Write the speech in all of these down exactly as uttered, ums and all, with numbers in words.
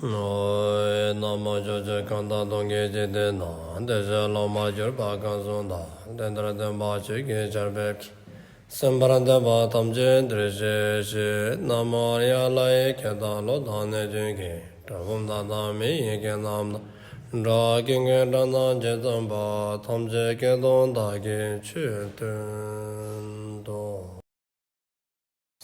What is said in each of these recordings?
ཨོ། ན་མོ། ཕྱོགས་བཅུའི་གང་དག་སྟོང་གི་འཇིག་རྟེན་ན། བདེ་གཤེགས་སློབ་མར་གྱུར་པ་གང་གསུངས་དང་། དེ་ལྟར་སྟོན་པ་ཆོས་ཀྱི་ཆར་འབེབས་ཀྱིས། གསན་པར་འདོད་པ་ཐམས་ཅད་འདིར་གཤེགས་ཤིག་ན་མོ་ཨཱརྱ། ལྷ་ཡི་སྐད་དང་ཀླུ་དང་གནོད་སྦྱིན་གྱི། གྲུལ་བུམ་དག་དང་མི་ཡི་སྐད་རྣམས་དང་། སྒྲ་སྐད་ཀྱི་སྒྲ་རྣམས་ཇི་ཙམ་པ། ཐམས་ཅད་སྐད་དུ་བདག་གིས་ཆོས་བསྟན་ཏོ།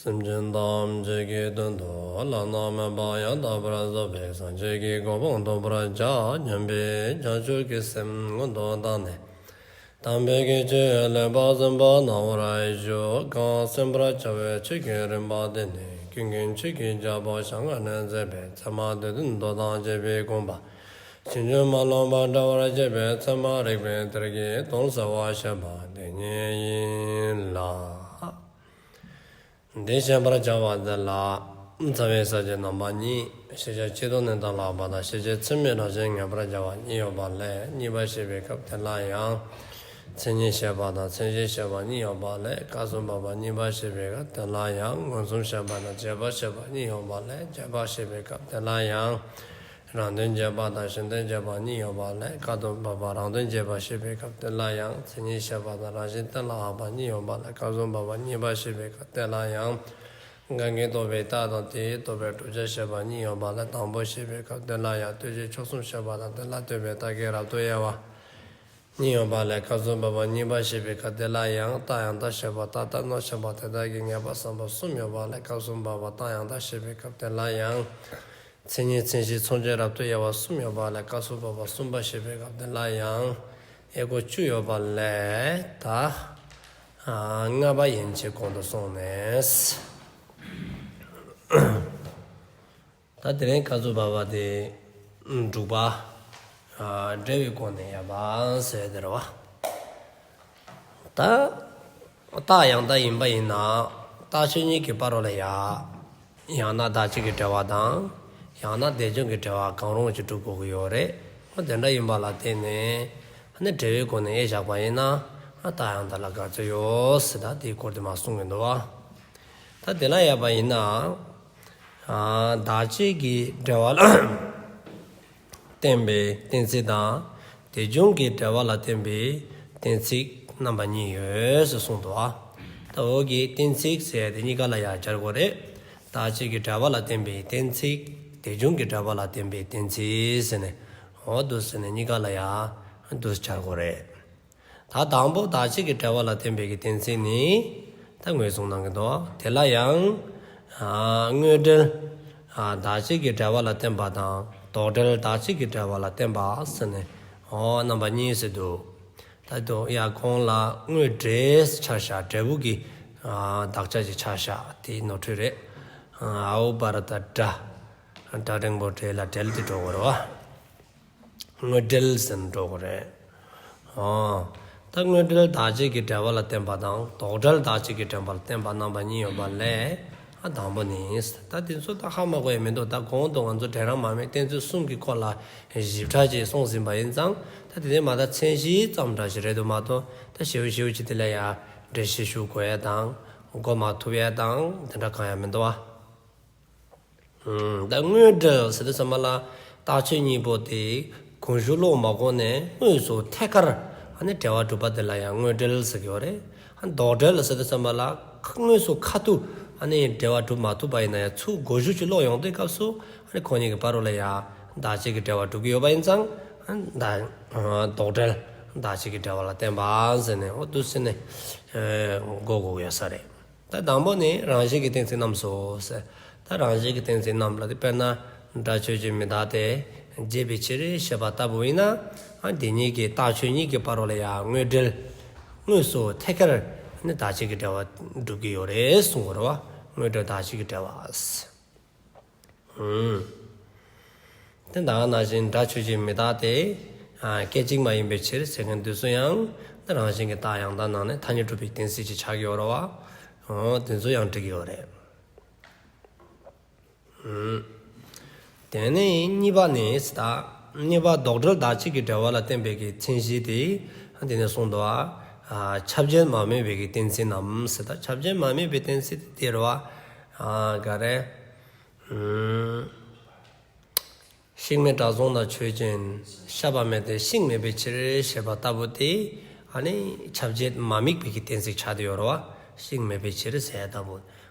སེམས་ཅན་ཐམས་ཅད་ཀྱི་དོན་དུ་བླ་ན་མེད་པ་ཡང་དག་པར་རྫོགས་པའི་སངས་རྒྱས་ཀྱི་གོ་འཕང་ཐོབ་པར་བྱ་སྙམ་པའི་བྱང་ཆུབ་ཀྱི་སེམས་སྔོན་དུ་བཏང་ནས། དམ་པའི་ཆོས་ལེགས་པར་གསན་པ་གནང་བར་ཞུ། གང་གསན་པར་བྱ་བའི་ཆོས་ཀྱི་རིམ་པ་འདི་ནི། ཀུན་མཁྱེན་ཆོས་ཀྱི་རྒྱལ་པོ་ཞལ་སྔ་ནས་མཛད་པའི་ཚད་མ་སྡེ་བདུན་མདོ་དང་བཅས་པའི་དགོངས་པ་ཕྱིན་ཅི་མ་ལོག་པར་འགྲེལ་བར་བྱེད་པའི་ཚད་མ་རིགས་པའི་གཏེར་གྱི་དོན་གསལ་བར་བཤད་པ་དེ་ཉིད་ཡིན་ལ། འདི་བཤད་པར་བྱ་བ་འདི་ལ། རྩ་བའི་ས་བཅད་རྣམ་པ་གཉིས། ཤེས་བྱ་སྤྱི་ལྡོག་ནས་གཏན་ལ་དབབ་པ་དང་། ཤེས་བྱེད་ཚད་མའི་རང་བཞིན་ངེས་པར་བྱ་བ་གཉིས་ཡོད་པ་ལས། གཉིས་པ་བཤད་པའི་སྐབས་དེ་ལ་ཡང་། མཚན་ཉིད་བཤད་པ་དང་མཚན་གཞི་བཤད་པ་གཉིས་ཡོད་པ་ལས། སྐབས་སུ་བབ་པ་གཉིས་པ་བཤད་པའི་སྐབས་དེ་ལ་ཡང་། མངོན་སུམ་བཤད་པ་དང་རྗེས་དཔག་བཤད་པ་གཉིས་ཡོད་པ་ལས། རྗེས་དཔག་བཤད་པའི་སྐབས་དེ་ལ་ཡང་། རང་དོན་རྗེས་དཔག་དང་གཞན་དོན་རྗེས་དཔག་གཉིས་ཡོད་པ་ལས། སྐབས་སུ་བབ་པ་རང་དོན་རྗེས་དཔག་བཤད་པའི་སྐབས་དེ་ལ་ཡང་། མཚན་ཉིད་བཤད་པ་དང་རང་བཞིན་གཏན་ལ་དབབ་པ་གཉིས་ཡོད་པ་ལས། སྐབས་སུ་བབ་པ་གཉིས་པ་བཤད་པའི་སྐབས་དེ་ལ་ཡང་། གང་གིས་རྟོགས་པའི་རྟགས་དང་དེས་རྟོགས་པའི་བསྒྲུབ་བྱ་བཤད་པ་གཉིས་ཡོད་པ་ལས། དང་པོ་བཤད་པའི་སྐབས་དེ་ལ་ཡང་། ལྟོས་གཞི་ཕྱོགས་གསུམ་བཤད་པ་དང་། དེ་ལ་ལྟོས་པའི་རྟགས་ཀྱི་རབ་ཏུ་དབྱེ་བ་གཉིས་ཡོད་པ་ལས། སྐབས་སུ་བབ་པ་གཉིས་པ་བཤད་པའི་སྐབས་དེ་ལ་ཡང་། རྟགས་ཡང་དག་བཤད་པ་དང་། རྟགས་རྣམ་བཤད་པ་དེ་དག་གི་ངེས་པ་བསམ་པ་གསུམ་ཡོད་པ་ལས། སྐབས་སུ་བབ་པ་རྟགས་ཡང་དག་བཤད་པའི་སྐབས་དེ་ལ་ཡང་། མཚན་ཉིད་མཚན་གཞི་མཚོན་བྱའི་རབ་ཏུ་དབྱེ་བ་གསུམ་ཡོད་པ་ལས། སྐབས་སུ་བབ་པ་གསུམ་པ་བཤད་པའི་སྐབས་དེ་ལ་ཡང་། དབྱེ་སྒོ་བཅུ་ཡོད་པ་ལས། ད་ལྔ་པ་ཡན་ཆད་གོང་དུ་སོང་ནས། ད་དེ་རིང་སྐབས་སུ་བབ་པ་དེ་དྲུག་པ། འབྲེལ་བའི་སྒོ་ནས་དབྱེ་བ་ཟེར་དེ་རེད་བ། ད་རྟགས་ཡང་དག་ཡིན་པ་ཡིན་ན། རྟགས་ཆོས་ཉིད་ཀྱི་བར་རོ་ལ་ཡ། ཡང་ན་བདག་གཅིག་གི་འབྲེལ་བ་དང་། ཡང་ན་དེ་བྱུང་གི་འབྲེལ་བ་གང་རུང་ཅིག་སྒྲུབ་དགོས་ཀྱི་ཡོད་རེད། འོ་དེ་འདྲ་ཡིན་པ་ལ་བརྟེན་ནས། ཨ་ནི་འབྲེལ་བའི་སྒོ་ནས་དབྱེ་བཞག་པ་ཡིན་ན། ཨ་རྟགས་ཡང་དག་ལ་ག་ཚོད་ཡོད་ཟེར། ད་དེའི་སྐོར་དེ་མར་གསུང་གི་འདུག་བ། ད་དེ་ལ་དབྱེ་བ་ཡིན་ན། ཨ་བདག་གཅིག་གི་འབྲེལ་བ་ལ་བརྟེན་པའི་གཏན་ཚིགས་དང་། དེ་བྱུང་གི་འབྲེལ་བ་ལ་བརྟེན་པའི་གཏན་ཚིགས་རྣམ་པ་གཉིས་ཡོད་ཟེར་གསུངས་འདུག་ཨ། ད་འོག་གི་གཏན་ཚིགས་ཟེར་དེ་གཉིས་ཀ་ལ་ཡང་སྦྱར་དགོས་རེད། བདག་གཅིག་གི་འབྲེལ་བ་ལ་བརྟེན་པའི་གཏན་ཚིགས། དེ་བྱུང་གི་འབྲེལ་བ་ལ་བརྟེན་པའི་གཏན་ཚིགས་ཟེར་ནས། འོ་འདུག་ཟེར་ནས་གཉིས་ཀ་ལ་ཡང་འདུག་སྦྱར་དགོས་རེད། ད་དང་པོ་བདག་གཅིག་གི་འབྲེལ་བ་ལ་བརྟེན་པའི་གི་གཏན་ཚིགས་ནི། ད་ངོས་བཟུང་གནང་གི་འདུག་དེ་ལ་ཡང་། ཨ་དངོས་འབྲེལ། ཨ་བདག་གཅིག་གི་འབྲེལ་བ་ལ་བརྟེན་པ་དང་། ལྡོག་འབྲེལ་བདག་གཅིག་གི་འབྲེལ་བ་ལ་བརྟེན་པ་ཟེར་ནས། འོ་རྣམ་པ་གཉིས་ཟེར་འདུག་ད་དུང་ཡ་གོང་ལ་དངོས་འབྲེལ་ཆ་བཞག་འབྲས་བུ་གི་ཨ་དག་ཆ་ཅིག་ཆ་བཞག་དེ་ནོར་འཁྲུལ་རེད། ཨ་ཨའུ་བར་ད་སྒྲ། སྒྲ་འགྲེང་བུ་འབྲེལ་ལ་འབྲེལ་དེ་འགྲོ་དགོས་རེད་བ། དངོས་འབྲེལ་ཟེར་ནས་འགྲོ་དགོས་རེད། ཨོ། ད་དངོས་འབྲེལ་བདག་གཅིག་གི་འབྲེལ་བ་ལ་བརྟེན་པ་དང་ལྡོག་འབྲེལ་བདག་གཅིག་གི་འབྲེལ་བ་ལ་བརྟེན་པ་རྣམ་པ་གཉིས་ཡོད་པ་ལས། ཨ་དང་པོ་ནི། ད་དེ་ཚོ་ད་ཧ་མ་གོ་ཡ་མི་འདུག་ད་གོང་དུ་ང་ཚོ་འབྲེལ་རང་མ་དམིགས་གཏན་ཚིགས་གསུམ་གྱི་སྐོར་ལ་ཞིབ་ཕྲ་ཅིག་གསུངས་ཟིན་པ་ཡིན་ཙང་། ད་དེ་ནས་མ་ད་མཚན་གཞི་ཙམ་འདྲ་ཞིག་རེད་འདུག་མ་གཏོགས། ད་ཞེའུ་ཞེའུ་ཅིག་དེ་ལ་ཡ་འགྲེལ་བཤད་ཞུ་དགོས་ཡ་དང་། གོ་མ་ཐུབ་ཡ་དང་དེ་འདྲ་གང་ཡང་མི་འདུག་ཨ། ད་དངོས་འབྲེལ་ཟེར་དུས་ཙམ་པ་ལ་རྟགས་ཆོས་གཉིས་པོ་དེ་གོང་ཞུ་ཀློག་མ་གོ་ནས་དངོས་སུ་ཐད་ཀར་ཨ་ནི་འབྲེལ་བ་གྲུབ་པ་དེ་ལ་ཡང་དངོས་འབྲེལ་ཟེར་གྱི་ཡོད་རེད། ལྡོག་འབྲེལ་ཟེར་དུས་ཙམ་པ་ལ་དངོས་སུ་ཁ་ཐུག་ཨ་ནི་འབྲེལ་བ་གྲུབ་མ་ཐུབ་པ་ཡིན་ན་ཡང་ཚུར་གོང་ཞུ་ཅིག་ཀློག་ཡོང་དུས་སྐབས་སུ་ཨ་ནི་ཁོ་གཉིས་ཀྱི་བར་ལ་ཡང་བདག་གཅིག་གི་འབྲེལ་བ་གྲུབ་ཀྱི་ཡོད་པ་ཡིན་ཙང་། ལྡོག་འབྲེལ་བདག་གཅིག་གི་འབྲེལ་བ་ལ་བརྟེན་པ་ཟེར་ནས་འོ་འདུག་ཟེར་ནས་གོ་དགོས་ཀྱི་ཡོད་ས་རེད། ད་དང་པོ་ནི་རང་བཞིན་གྱི་གཏན་ཚིགས་རྣམས་སོ་ཟེར། ད་རང་བཞིན་གྱི་གཏན་ཚིགས་རྣམས་ལ་དེ་དཔེར་ན་སྒྲ་ཆོས་ཅན་མི་རྟག་སྟེ་བྱས་པའི་ཕྱིར་ཞེས་པ་ལྟ་བུ་ཡིན་ན། ཨ་དེ་གཉིས་ཀྱི་རྟགས་ཆོས་གཉིས་ཀྱི་བར་རོ་ལ་ཡང་དངོས་འབྲེལ། དངོས་སུ་ཐད་ཀར་ནི་བདག་གཅིག་གི་འབྲེལ་བ་འགྲུབ་ཀྱི་ཡོད་རེད་གསུང་གི་རེད་བ། དངོས་འབྲེལ་བདག་གཅིག་གི་འབྲེལ་བ། ཨུམ། དེ་ད་ག་ནང་བཞིན་སྒྲ་ཆོས་ཅན་མི་རྟག་སྟེ། ཨ་སྐད་ཅིག་མ་ཡིན་པའི་ཕྱིར་ཟེར་མཁན་དེ་ཚོ་ཡང་ནི་རང་བཞིན་གྱི་རྟགས་ཡང་དག་ནང་ནས་ཐ་སྙད་སྒྲུབ་པའི་གཏན་ཚིགས་ཅིག་ཆགས་ཀྱི་ཡོད་རེད་བ། འོ་དེ་ཚོ་ཡང་འགྲིག་གི་ཡོད་རེད། ཨུམ། དེ་ནས་གཉིས་པ་ནི་ད། གཉིས་པ་ལྡོག་འབྲེལ་བདག་གཅིག་གི་འབྲེལ་བ་ལ་བརྟེན་པའི་གི་མཚན་གཞི་དེ། དེ་ནས་གསུངས་འདུག་བ། ཨ་ཁྱབ་བྱེད་མ་དམིགས་པའི་གི་གཏན་ཚིགས་རྣམས་ཟེར། ད་ཁྱབ་བྱེད་མ་དམིགས་པའི་གཏན་ཚིགས་དེ་རེད་བ། ཨ་ག་རེ། ཨུམ། ཤིང་མེད་བྲག་རྫོང་ན་ཆོས་ཅན། བཤད་པ་མེད་དེ་ཤིང་མེད་པའི་ཕྱིར་ཞེས་པ་ལྟ་བུ་དེ། ཨ་ནི་ཁྱབ་བྱེད་མ་དམིགས་པའི་གི་གཏན་ཚིགས་ཆགས་བསྡད་ཡོད་རེད་བ། ཤིང་མེད་པའི་ཕྱིར་ཟེར་ལྟ་བུ།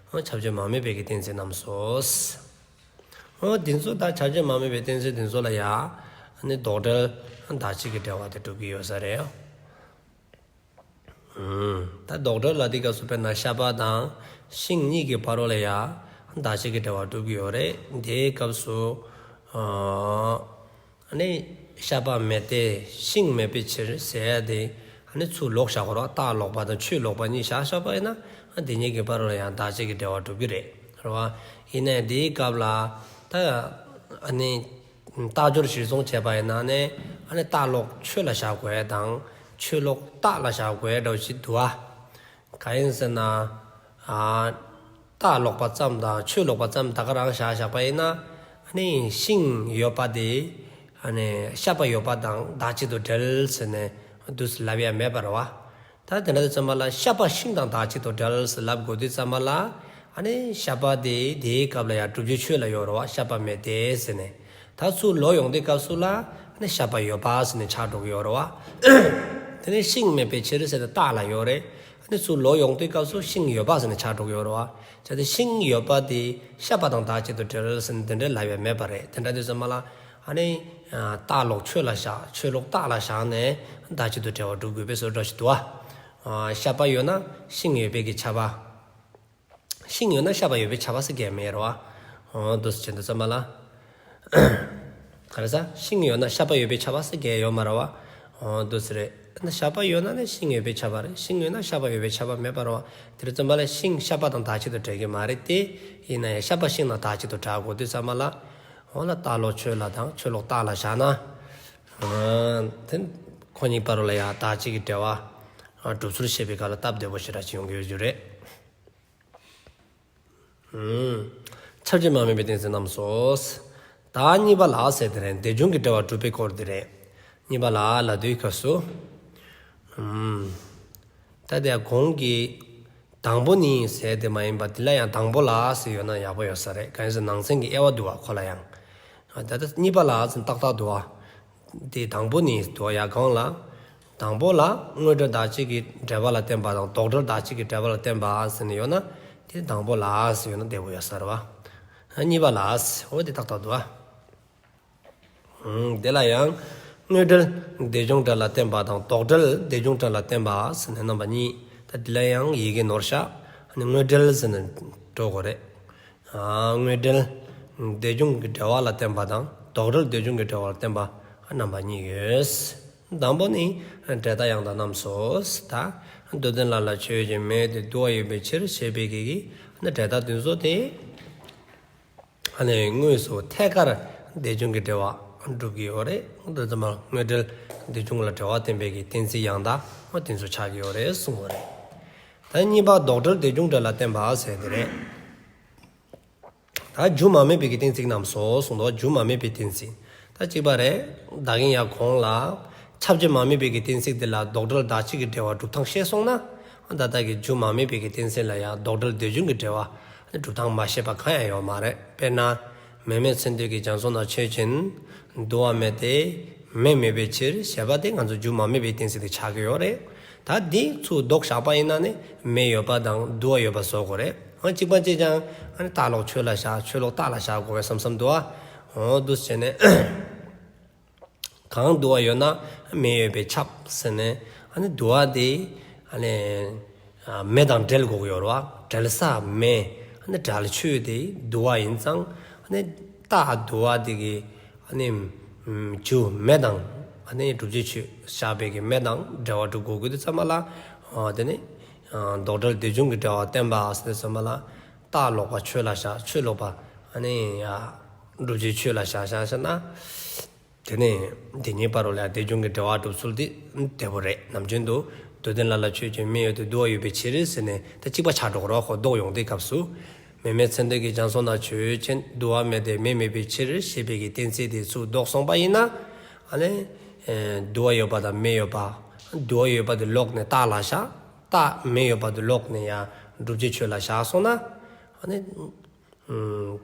ཁྱབ་བྱེད་མ་དམིགས་པའི་གི་གཏན་ཚིགས་རྣམས་སོ། འོ་འདི་ཚོ་ད་ཁྱབ་བྱེད་མ་དམིགས་པའི་གཏན་ཚིགས་འདི་ཚོ་ལ་ཡ། ཨ་ནི་ལྡོག་འབྲེལ་བདག་གཅིག་གི་འབྲེལ་བ་དེ་གྲུབ་ཀྱི་ཡོད་ས་རེད། ད་ལྡོག་འབྲེལ་ལ་དེའི་སྐབས་སུ་དཔེར་ན་བཤད་པ་དང་ཤིང་གཉིས་ཀྱི་བར་རོ་ལ་ཡ་བདག་གཅིག་གི་འབྲེལ་བ་གྲུབ་ཀྱི་ཡོད་རེད། དེའི་སྐབས་སུ་ཨ་ནི་བཤད་པ་མེད་དེ་ཤིང་མེད་པའི་ཕྱིར་ཟེར་ཡ་དེ་ཨ་ནི་ཚུར་ལོག་བཞག་གོ་ར། རྟགས་ལོག་པ་དང་ཆོས་ལོག་པ་གཉིས་བཞག་བཞག་པ་ཡིན་ན་དེ་གཉིས་ཀྱི་བར་རོ་ལ་ཡང་བདག་གཅིག་གི་འབྲེལ་བ་གྲུབ་ཀྱི་རེད། རེད་བ། ཡིན་ནའི་དེའི་སྐབས་ལ་ད་ཨ་ནི། རྟགས་སྦྱོར་གཞིར་བཟུང་བྱས་པ་ཡིན་ན་ནི་ཨ་ནི་རྟགས་ལོག་ཆོས་ལ་བཞག་དགོས་དང་ཆོས་ལོག་རྟགས་ལ་བཞག་དགོས་འདྲ་བོ་ཞིག་འདུག་ཨ། གང་ཡིན་ཟེར་ན། ཨ། རྟགས་ལོག་པ་ཙམ་དང་ཆོས་ལོག་པ་ཙམ་ད་ག་རང་བཞག་བཞག་པ་ཡིན་ན་ཨ་ནི་ཤིང་ཡོད་པ་དེ་ཨ་ནི་བཤད་པ་ཡོད་པ་དང་བདག་གཅིག་ཏུ་འབྲེལ་ཟེར་ནས་འདུག་སེ་ལབ་ཡ་མེད་པ་རེད་བ། ད་དེ་འདྲ་དུས་ཙམ་པ་ལ་བཤད་པ་ཤིང་དང་བདག་གཅིག་ཏུ་འབྲེལ་ཟེར་ལབ་དགོས་དུས་ཙམ་པ་ལ། ཨ་ནི་བཤད་པ་དེ་དེའི་སྐབས་ལ་ཡང་བསྒྲུབ་བྱའི་ཆོས་ལ་ཡོད་རེད་བ། བཤད་པ་མེད་དེ་ཟེར་ནས། ད་ཚུར་ལོག་ཡོང་དུས་སྐབས་སུ་ལ་ཨ་ནི་བཤད་པ་ཡོད་པ་ཟེར་ནས་ཆགས་འགྲོ་གི་ཡོད་རེད་བ། དེ་ནས་ཤིང་མེད་པའི་ཕྱིར་ཟེར་ནས་རྟགས་ལ་ཡོད་རེད། ཨ་ནི་ཚུར་ལོག་ཡོང་དུས་སྐབས་སུ་ཤིང་ཡོད་པ་ཟེར་ནས་ཆགས་འགྲོ་གི་ཡོད་རེད་བ། བྱས་ཏེ་ཤིང་ཡོད་པ་དེ་བཤད་པ་དང་བདག་གཅིག་ཏུ་འབྲེལ་ཟེར་ནས་དེ་འདྲའི་ལབ་ཡ་མེད་པ་རེད། དེ་འདྲ་དུས་ཙམ་པ་ལ། ཨ་ནི། རྟགས་ལོག་ཆོས་ལ་བཞག་ཆོས་ལོག་རྟགས་ལ་བཞག་ནས་བདག་གཅིག་ཏུ་འབྲེལ་བ་སྒྲུབ་དགོས་པའི་བཟོ་འདྲ་ཞིག་འདུག་ཨ། བཤད་པ་ཡོད་ན་ཤིང་ཡོད་པའི་གི་ཁྱབ་པ། ཤིང་ཡོད་ན་བཤད་པ་ཡོད་པའི་ཁྱབ་པ་ཟེར་གྱི་མེད་རེད་བ། འོ་འདུག་སེ་བྱེད་དུས་ཙམ་པ་ལ། ག་རེ་ཟ། ཤིང་ཡོད་ན་བཤད་པ་ཡོད་པའི་ཁྱབ་པ་ཟེར་གྱི་ཡོད་མ་རེད་བ། འོ་འདུག་སེ་རེད། བཤད་པ་ཡོད་ན་ནི་ཤིང་ཡོད་པའི་ཁྱབ་པ་རེད། ཤིང་ཡོད་ན་བཤད་པ་ཡོད་པའི་ཁྱབ་པ་མེད་པ་རེད་བ། དེ་རེད་ཙམ་པ་ལ་ཤིང་བཤད་པ་དང་བདག་གཅིག་ཏུ་འབྲེལ་གྱི་མ་རེད་དེ། ཡིན་ན་ཡང་བཤད་པ་ཤིང་དང་བདག་གཅིག་ཏུ་འབྲེལ་དགོས་དུས་ཙམ་པ་ལ། འོ་ལ་རྟགས་ལོག་ཆོས་ལ་དང་ཆོས་ལོག་རྟགས་ལ་བཞག་ན། དེ་ཁོ་གཉིས་བར་ལ་ཡང་བདག་གཅིག་གི་འབྲེལ་བ་སྒྲུབ་ཚུལ་བཤད་པའི་སྐབས་ལ་སྟབས་བདེ་པོ་ཞེ་དྲག་ཅིག་ཡོང་གི་ཡོད་རྒྱུ་རེད། ཁྱབ་བྱེད་མ་དམིགས་པའི་གཏན་ཚིགས་རྣམས་སོ། ད་གཉིས་པ་ལ་ཟེར་དེ་རེད། དེ་བྱུང་གི་འབྲེལ་བ་གྲུབ་པའི་སྐོར་དེ་རེད། གཉིས་པ་ལ་ལབ་དུས་སྐབས་སུ། ད་དེ་གོང་གི། དང་པོ་ནི་ཟེར་དེ་མ་ཡིན་པ་དེ་ལ་ཡང་དང་པོ་ལ་ཟེར་ཡོད་ན་ཡག་པོ་ཡོད་ས་རེད། གང་ཡིན་ཟེར་ནང་ཚན་གྱི་དབྱེ་བ་འདུག་བ་ཁོ་ལ་ཡང་། ད་ལྟ་གཉིས་པ་ལ་ཟེར་ཏག་ཏག་འདུག་བ། དེ་དང་པོ་ནི་འདུག་བ་ཡ་གང་ལ། དང་པོ་ལ་དངོས་འབྲེལ་བདག་གཅིག་གི་འབྲེལ་བ་ལ་བརྟེན་པ་དང་ལྡོག་འབྲེལ་བདག་གཅིག་གི་འབྲེལ་བ་ལ་བརྟེན་པ་ཟེར་ནས་ཡོད་ན་དེ་དང་པོ་ལ་ཟེར་ཡོད་ན་བདེ་པོ་ཡོད་ས་རེད་བ། གཉིས་པ་ལ་ཟེར་འོ་དེ་ཏག་ཏག་འདུག་བ། དེ་ལ་ཡང་དངོས་འབྲེལ་དེ་བྱུང་འབྲེལ་ལ་བརྟེན་པ་དང་ལྡོག་འབྲེལ་དེ་བྱུང་འབྲེལ་ལ་བརྟེན་པ་ཟེར་ནས་རྣམ་པ་གཉིས། ད་འདི་ལ་ཡང་ཡི་གེ་ནོར་ཤག་དངོས་འབྲེལ་ཟེར་ནས་འགྲོ་དགོས་རེད། དངོས་འབྲེལ་དེ་བྱུང་གི་འབྲེལ་བ་ལ་བརྟེན་པ་དང་ལྡོག་འབྲེལ་དེ་བྱུང་གི་འབྲེལ་བ་ལ་བརྟེན་པ་རྣམ་པ་གཉིས་ཡོད། དང་པོ་ནི་འབྲས་རྟགས་ཡང་དག་རྣམས་སོ། ད་མདོ་དོན་ལ་ལ་ཆོས་ཅན། མེ་དེ་དུ་བ་ཡོད་པའི་ཕྱིར་ཞེས་པའི་གི་གི་འབྲས་རྟགས་དེ་ཚོ་དེ། ཨ་ནི་དངོས་སུ་ཐད་ཀར་དེ་བྱུང་གི་འབྲེལ་བ་སྒྲུབ་ཀྱི་ཡོད་རེད། འདི་ཚོ་མ་དངོས་འབྲེལ་དེ་བྱུང་ལ་འབྲེལ་བ་བསྟན་པའི་གི་གཏན་ཚིགས་ཡང་དག་དེ་ཚོ་ཆགས་ཀྱི་ཡོད་རེད་གསུངས་པ་རེད། ད་གཉིས་པ་ལྡོག་འབྲེལ་དེ་བྱུང་འབྲེལ་ལ་བརྟེན་པ་ཟེར་དེ་རེད། ད་རྒྱུ་མ་དམིགས་པའི་གི་གཏན་ཚིགས་རྣམས་སོ་གསུངས་འདུག་རྒྱུ་མ་དམིགས་པའི་གཏན་ཚིགས། ད་གཅིག་པ་རེད། ད་གིན་ཡང་གོང་ལ་ཁྱབ་བྱེད་མ་དམིགས་པའི་གི་གཏན་ཚིགས་དེ་ལ་ལྡོག་འབྲེལ་བདག་གཅིག་གི་འབྲེལ་བ་སྒྲུབ་སྟངས་བཤད་སོང་ན། ད་ལྟ་གི་རྒྱུ་མ་དམིགས་པའི་གི་གཏན་ཚིགས་ལ་ཡང་ལྡོག་འབྲེལ་དེ་བྱུང་གི་འབྲེལ་བ་སྒྲུབ་སྟངས་མ་ཤེས་པ་གང་ཡང་ཡོད་མ་རེད། དཔེར་ན། མེ་མེད་ཚེ་འདས་ཀྱི་རྒྱ་མཚོ་ན་ཆོས་ཅན། དུ་བ་མེད་དེ། མེ་མེད་པའི་ཕྱིར་ཞེས་པ་དེ་ང་ཚོ་རྒྱུ་མ་དམིགས་པའི་གཏན་ཚིགས་དེ་ཆགས་ཀྱི་ཡོད་རེད། ད་འདི་ཚུར་ལྡོག་བཞག་པ་ཡིན་ན་ནི་མེ་ཡོད་པ་དང་དུ་བ་ཡོད་པ་བཟོ་དགོས་རེད། ཨ་གཅིག་པ་གཅིག་ཀྱང་ཨ་ནི་རྟགས་ལོག་ཆོས་ལ་བཞག་ཆོས་ལོག་རྟགས་ལ་བཞག་དགོས་པའི་བསམ་བསམ་འདུག་ཨ། འོ་འདུག་བྱས་ནས། གང་དུ་བ་ཡོད་ན་མེ་ཡོད་པས་ཁྱབ་ཟེར་ནས་ཨ་ནི་དུ་བ་དེ་ཨ་ནི་མེ་དང་འབྲེལ་དགོས་ཀྱི་ཡོད་རེད་བ། འབྲེལ་ས་མེ་ཨ་ནི་འབྲེལ་ཆོས་དེ་དུ་བ་ཡིན་ཙང་ཨ་ནི་རྟགས་དུ་བ་དེ་གི་ཨ་ནི་རྒྱུ་མེ་དང་ཨ་ནི་བསྒྲུབ་བྱའི་ཆོས་བཞག་པའི་གི་མེ་དང་འབྲེལ་བ་སྒྲུབ་དགོས་ཀྱི་དུས་ཙམ་པ་ལ་དེ་ནི་ལྡོག་འབྲེལ་དེ་བྱུང་གི་འབྲེལ་བ་བསྟན་པ་ཟེར་དུས་ཙམ་པ་ལ་རྟགས་ལོག་པ་ཆོས་ལ་བཞག་ཆོས་ལོག་པ་ཨ་ནི་ཡ་བསྒྲུབ་བྱའི་ཆོས་ལ་བཞག་བཞག་བཞག་ན། དེ་ནས་དེ་གཉིས་བར་རོ་ལ་དེ་བྱུང་གི་འབྲེལ་བ་སྒྲུབ་ཚུལ་དེ་བདེ་པོ་རེད། ནམ་རྒྱུན་དུ་མདོ་དོན་ལ་ལ་ཆོས་ཅན། མེ་ཡོད་དེ་དུ་བ་ཡོད་པའི་ཕྱིར་ཟེར་ནས་ད་གཅིག་པ་ཆགས་འགྲོ་གི་རོགས་ཁོ་ལྡོག་ཡོང་དུས་སྐབས་སུ། མེ་མེད་ཚེ་འདས་ཀྱི་རྒྱ་མཚོ་ན་ཆོས་ཅན། དུ་བ་མེད་དེ་མེ་མེད་པའི་ཕྱིར་ཞེས་པའི་གི་གཏན་ཚིགས་དེ་ཚུར་ལྡོག་སོང་པ་ཡིན་ན། ཨ་ནི། དུ་བ་ཡོད་པ་དང་མེ་ཡོད་པ། དུ་བ་ཡོད་པ་དེ་ལོག་ནས་རྟགས་ལ་བཞག་རྟགས་མེ་ཡོད་པ་དེ་ལོག་ནས་ཡང་བསྒྲུབ་བྱའི་ཆོས་ལ་བཞག་སོང་ན། ཨ་ནི།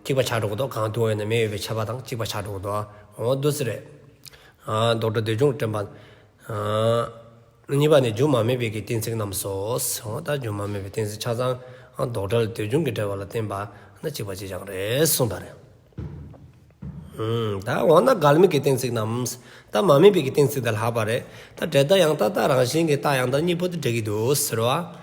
ཁྱབ་ གཅིག་པ་ཆགས་འགྲོ་གི་འདུག་གང་དུ་ཡོད་ན་མེ་ཡོད་པའི་ཁྱབ་པ་དང་གཅིག་པ་ཆགས་འགྲོ་གི་འདུག་འོ་འདུག་སེ་རེད། ཨ་རྡོག་སྒྲ་ཟློས་སྦྱོང་དྲན་པ། ཨ་གཉིས་པ་ནི་རྒྱུ་མ་དམིགས་པའི་གི་གཏན་ཚིགས་རྣམས་སོ། འོ་ད་རྒྱུ་མ་དམིགས་པའི་གཏན་ཚིགས་ཆ་ཚང་ཨ་རྡོག་སྒྲ་ལ་ཟློས་སྦྱོང་གི་འབྲེལ་བ་ལ་བརྟེན་པ་ན་གཅིག་པ་གཅིག་རྐྱང་རེད་གསུངས་པ་རེད། ད་འོ་ན་འགལ་དམིགས་ཀྱི་གཏན་ཚིགས་རྣམས། ད་མ་དམིགས་པའི་གི་གཏན་ཚིགས་དེ་ལྷག་པ་རེད། ད་འབྲེལ་ཟླ་ཡང་དག་དང་རང་བཞིན་གྱི་རྟགས་ཡང་དག་གཉིས་པོ་དེ་འགྲིག་གི་འདུག་ཟེར་བ།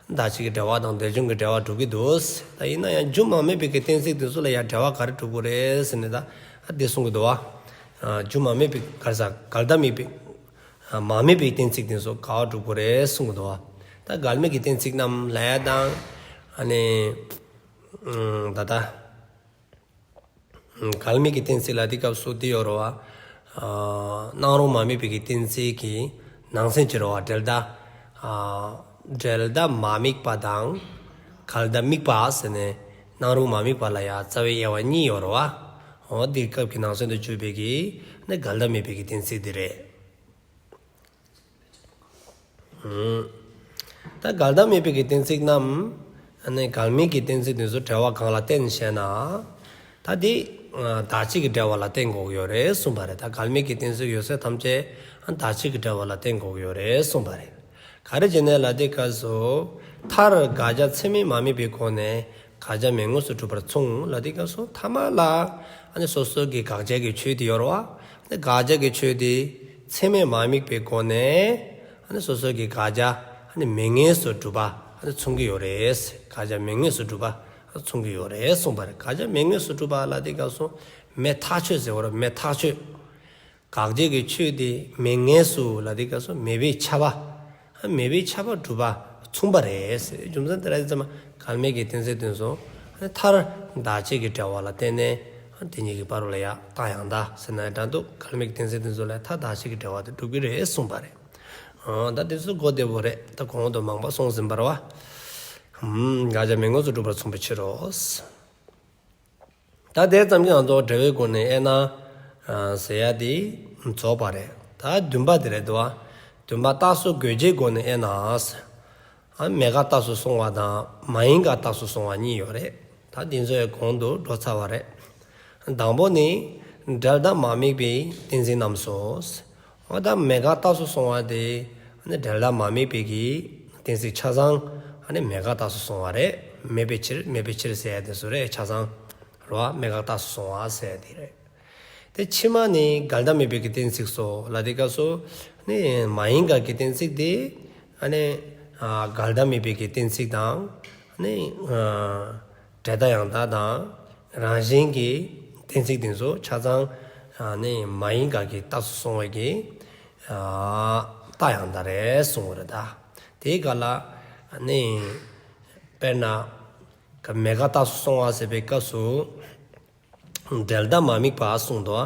བདག་གཅིག་གི་འབྲེལ་བ་དང་ཟློས་སྦྱོང་གི་འབྲེལ་བ་གྲུབ་ཀྱི་འདུག་ད་ཡིན་ན་ཡང་རྒྱུ་མ་དམིགས་པའི་གི་གཏན་ཚིགས་དེ་ཚོ་ལ་ཡང་འབྲེལ་བ་ག་རེ་གྲུབ་དགོས་རེད་ཟེར་ནས་ད་འདི་གསུང་གི་འདུག་བ། རྒྱུ་མ་དམིགས་པའི་ག་རེ་ཟ་འགལ་ཟླ་དམིགས་པའི། མ་དམིགས་པའི་གཏན་ཚིགས་དེ་ཚོ་ག་བ་གྲུབ་དགོས་རེད་གསུང་གི་འདུག་བ། ད་འགལ་དམིགས་ཀྱི་གཏན་ཚིགས་རྣམས་ལ་ཡ་དང་། ཨ་ནི། ད་ལྟ། འགལ་དམིགས་ཀྱི་གཏན་ཚིགས་ལ་དེ་སྐབས་སུ་དེ་ཡོད་རེད་བ། སྣང་རུང་མ་དམིགས་པའི་གི་གཏན་ཚིགས་ཀྱི་ནང་ཚན་གྱི་རེད་བ་འབྲེལ་ཟླ། འབྲེལ་ཟླ་མ་དམིགས་པ་དང་། འགལ་ཟླ་དམིགས་པ་ཟེར་ནས་སྣང་རུང་མ་དམིགས་པ་ལ་ཡང་རྩ་བའི་དབྱེ་བ་གཉིས་ཡོད་རེད་བ། འོ་དེ་སྐབས་ཀྱི་ནང་ཚན་དུ་གྱུར་པའི་གི་ནི་འགལ་ཟླ་དམིགས་པའི་གི་གཏན་ཚིགས་དེ་རེད། ད་འགལ་ཟླ་དམིགས་པའི་གི་གཏན་ཚིགས་རྣམས། ཨ་ནི་འགལ་དམིགས་ཀྱི་གཏན་ཚིགས་དེ་ཚོ་འབྲེལ་བ་གང་ལ་བརྟེན་ཞེ་ན། ད་དེ། བདག་གཅིག་གི་འབྲེལ་བ་ལ་བརྟེན་དགོས་ཀྱི་ཡོད་རེད་གསུངས་པ་རེད། ད་འགལ་དམིགས་ཀྱི་གཏན་ཚིགས་ཡོད་ཚད་ཐམས་ཅད་བདག་གཅིག་གི་འབྲེལ་བ་ལ་བརྟེན་དགོས་ཀྱི་ཡོད་རེད་གསུངས་པ་རེད། ག་རེ་བྱས་ནས་ལ་དེ་སྐབས་སུ། མཐར་དགག་བྱ་ཚད་མས་མ་དམིགས་པའི་སྒོ་ནས་དགག་བྱ་མེད་ངེས་སུ་གྲུབ་པར་མཚུངས་ལ་དེ་སྐབས་སུ་ཐ་མ་ལ། ཨ་ནི་སོ་སོ་གི་དགག་བྱ་གི་ཆོས་དེ་ཡོད་རེད་བ། ཨ་ནི་དགག་བྱ་གི་ཆོས་དེ་ཚད་མས་མ་དམིགས་པའི་སྒོ་ནས། ཨ་ནི་སོ་སོ་གི་དགག་བྱ་ཨ་ནི་མེད་ངེས་སུ་གྲུབ་པ་ཨ་ནི་མཚུངས་ཀྱི་ཡོད་རེད། དགག་བྱ་མེད་ངེས་སུ་གྲུབ་པ་མཚུངས་ཀྱི་ཡོད་རེད་གསུངས་པ་རེད། དགག་བྱ་མེད་ངེས་སུ་གྲུབ་པ་ལ་དེ་སྐབས་སུ་མེད་ཐག་ཆོད་ཟེར་བ་རེད། མེད་ཐག་ཆོད། དགག་བྱ་གི་ཆོས་དེ་མེད་ངེས་སུ་ལ་དེ་སྐབས་སུ་མེད་པས་ཁྱབ་པ། མེད་པས་ཁྱབ་པ་གྲུབ་པ་མཚུངས་པ་རེད་ཟེར། རྒྱུ་མཚན་དེ་ར་ཙམ་འགལ་དམིགས་ཀྱི་གཏན་ཚིགས་དེ་ཚོ་མཐར་བདག་གཅིག་གི་འབྲེལ་བ་ལ་བརྟེན་ནས་དེ་གཉིས་ཀྱི་བར་ལ་ཡ་རྟགས་ཡང་དག་ཟེར་ན་འདྲ་འདུག་འགལ་དམིགས་ཀྱི་གཏན་ཚིགས་དེ་ཚོ་ལ་མཐར་བདག་གཅིག་གི་འབྲེལ་བ་དེ་གྲུབ་ཀྱི་རེད་གསུངས་པ་རེད། ད་དེ་ཚོ་གོ་བདེ་པོ་རེད། ད་གོང་དུ་མང་པོ་གསུངས་ཟིན་པ་རེད་བ། དགག་བྱ་མེད་ངེས་སུ་གྲུབ་པར་མཚུངས་པའི་ཕྱིར་རོ། ད་དེ་ཙམ་གྱིས་ང་ཚོ་འབྲེལ་བའི་སྒོ་ནས་དབྱེ་ན། ཟེར་ཡ་དེ་རྫོགས་པ་རེད། ད་བདུན་པ་དེ་རེད་དོ། བདུན་པ་རྟགས་གསལ་དགོས་ཆེད་སྒོ་ནས་དབྱེ་ན། མེད་དགག་རྟགས་སུ་སོང་བ་དང་མ་ཡིན་དགག་རྟགས་སུ་སོང་བ་གཉིས་ཡོད་རེད། ད་དེ་ཚོ་ཡང་གོང་དུ་འགྲོ་ཚར་བ་རེད། དང་པོ་ནི། འབྲེལ་ཟླ་མ་དམིགས་པའི་གཏན་ཚིགས་རྣམས་སོ། འོ་ད་མེད་དགག་རྟགས་སུ་སོང་བ་དེ། ནི་འབྲེལ་ཟླ་མ་དམིགས་པའི་གི་གཏན་ཚིགས་ཆ་ཚང་། ནི་མེད་དགག་རྟགས་སུ་སོང་བ་རེད། མེད་པའི་ཕྱིར་མེད་པའི་ཕྱིར་ཟེར་ཡ་དེ་ཚོ་རེད་ཆ་ཚང་། རེད་བ། མེད་དགག་རྟགས་སུ་སོང་བ་ཟེར་ཡ་དེ་རེད། དེ་ཕྱི་མ་ནི་འགལ་ཟླ་དམིགས་པའི་གི་གཏན་ཚིགས་སོ་ལ་དེ་སྐབས་སུ། ནི་མ་ཡིན་དགག་གི་གཏན་ཚིགས་དེ། ནི། འགལ་ཟླ་དམིགས་པའི་གི་གཏན་ཚིགས་དང་། ནི། འབྲེལ་ཟླ་ཡང་དག་དང་། རང་བཞིན་གྱི་གཏན་ཚིགས་དེ་ཚོ་ཆ་ཚང་། ནི་མ་ཡིན་དགག་གི་རྟགས་སུ་སོང་བའི་གི། རྟགས་ཡང་དག་རེད་གསུངས་པ་རེད་ད། དེའི་སྐབས་ལ། ནི། དཔེར་ན། མེད་དགག་རྟགས་སུ་སོང་བ་ཟེར་བའི་སྐབས་སུ། འབྲེལ་ཟླ་མ་དམིགས་པ་གསུངས་འདུག་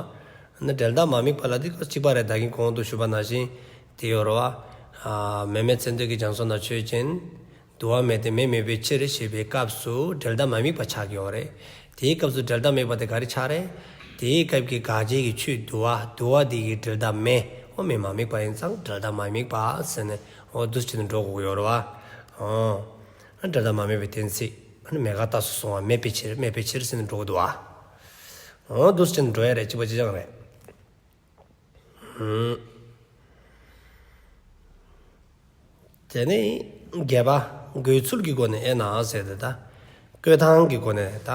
ནི་འབྲེལ་ཟླ་མ་དམིགས་པ་ལ་དེ་གཅིག་པ་རེད། ད་གིན་གོང་དུ་ཞུས་པ་ནང་བཞིན་དེ་ཡོད་རེད་བ། མེ་མེད་ཚེ་འདོད་ཀྱི་རྒྱ་མཚོ་ན་ཆོས་ཅན། དུ་བ་མེད་དེ་མེ་མེད་པའི་ཕྱིར་ཞེས་པའི་སྐབས་སུ་འབྲེལ་ཟླ་མ་དམིགས་པ་ཆགས་ཀྱི་ཡོད་རེད། དེའི་སྐབས་སུ་འབྲེལ་ཟླ་དམིགས་པ་དེ་ག་རེ་ཆགས་རེད། དེའི་སྐབས་ཀྱི་དགག་བྱའི་གི་ཆོས་དུ་བ་དུ་བ་དེ་གི་འབྲེལ་ཟླ་མེ་འོ་མེ་མ་དམིགས་པ་ཡིན་ཙང་འབྲེལ་ཟླ་མ་དམིགས་པ་ཟེར་ནས་འོ་འདུ་བྱེད་དུ་འགྲོ་དགོས་ཀྱི་ཡོད་རེད་བ། འོ། འབྲེལ་ཟླ་མ་དམིགས་པའི་གཏན་ཚིགས། ཨ་ནི་མེད་དགག་རྟགས་སུ་སོང་བ་མེད་པའི་ཕྱིར་མེད་པའི་ཕྱིར་ཟེར་ནས་འགྲོ་གི་འདུག་ཨ། འོ་འདུག་སེ་བྱས་ནས་འགྲོ་ཡ་རེད། གཅིག་པ་གཅིག་རྐྱང་རེད། དེ་ནས་བརྒྱད་པ། འགོད་ཚུལ་གྱི་སྒོ་ནས་དབྱེ་ན་ཟེར་ཏེ་ད། བཀོད་སྟངས་ཀྱི་སྒོ་ནས་ད།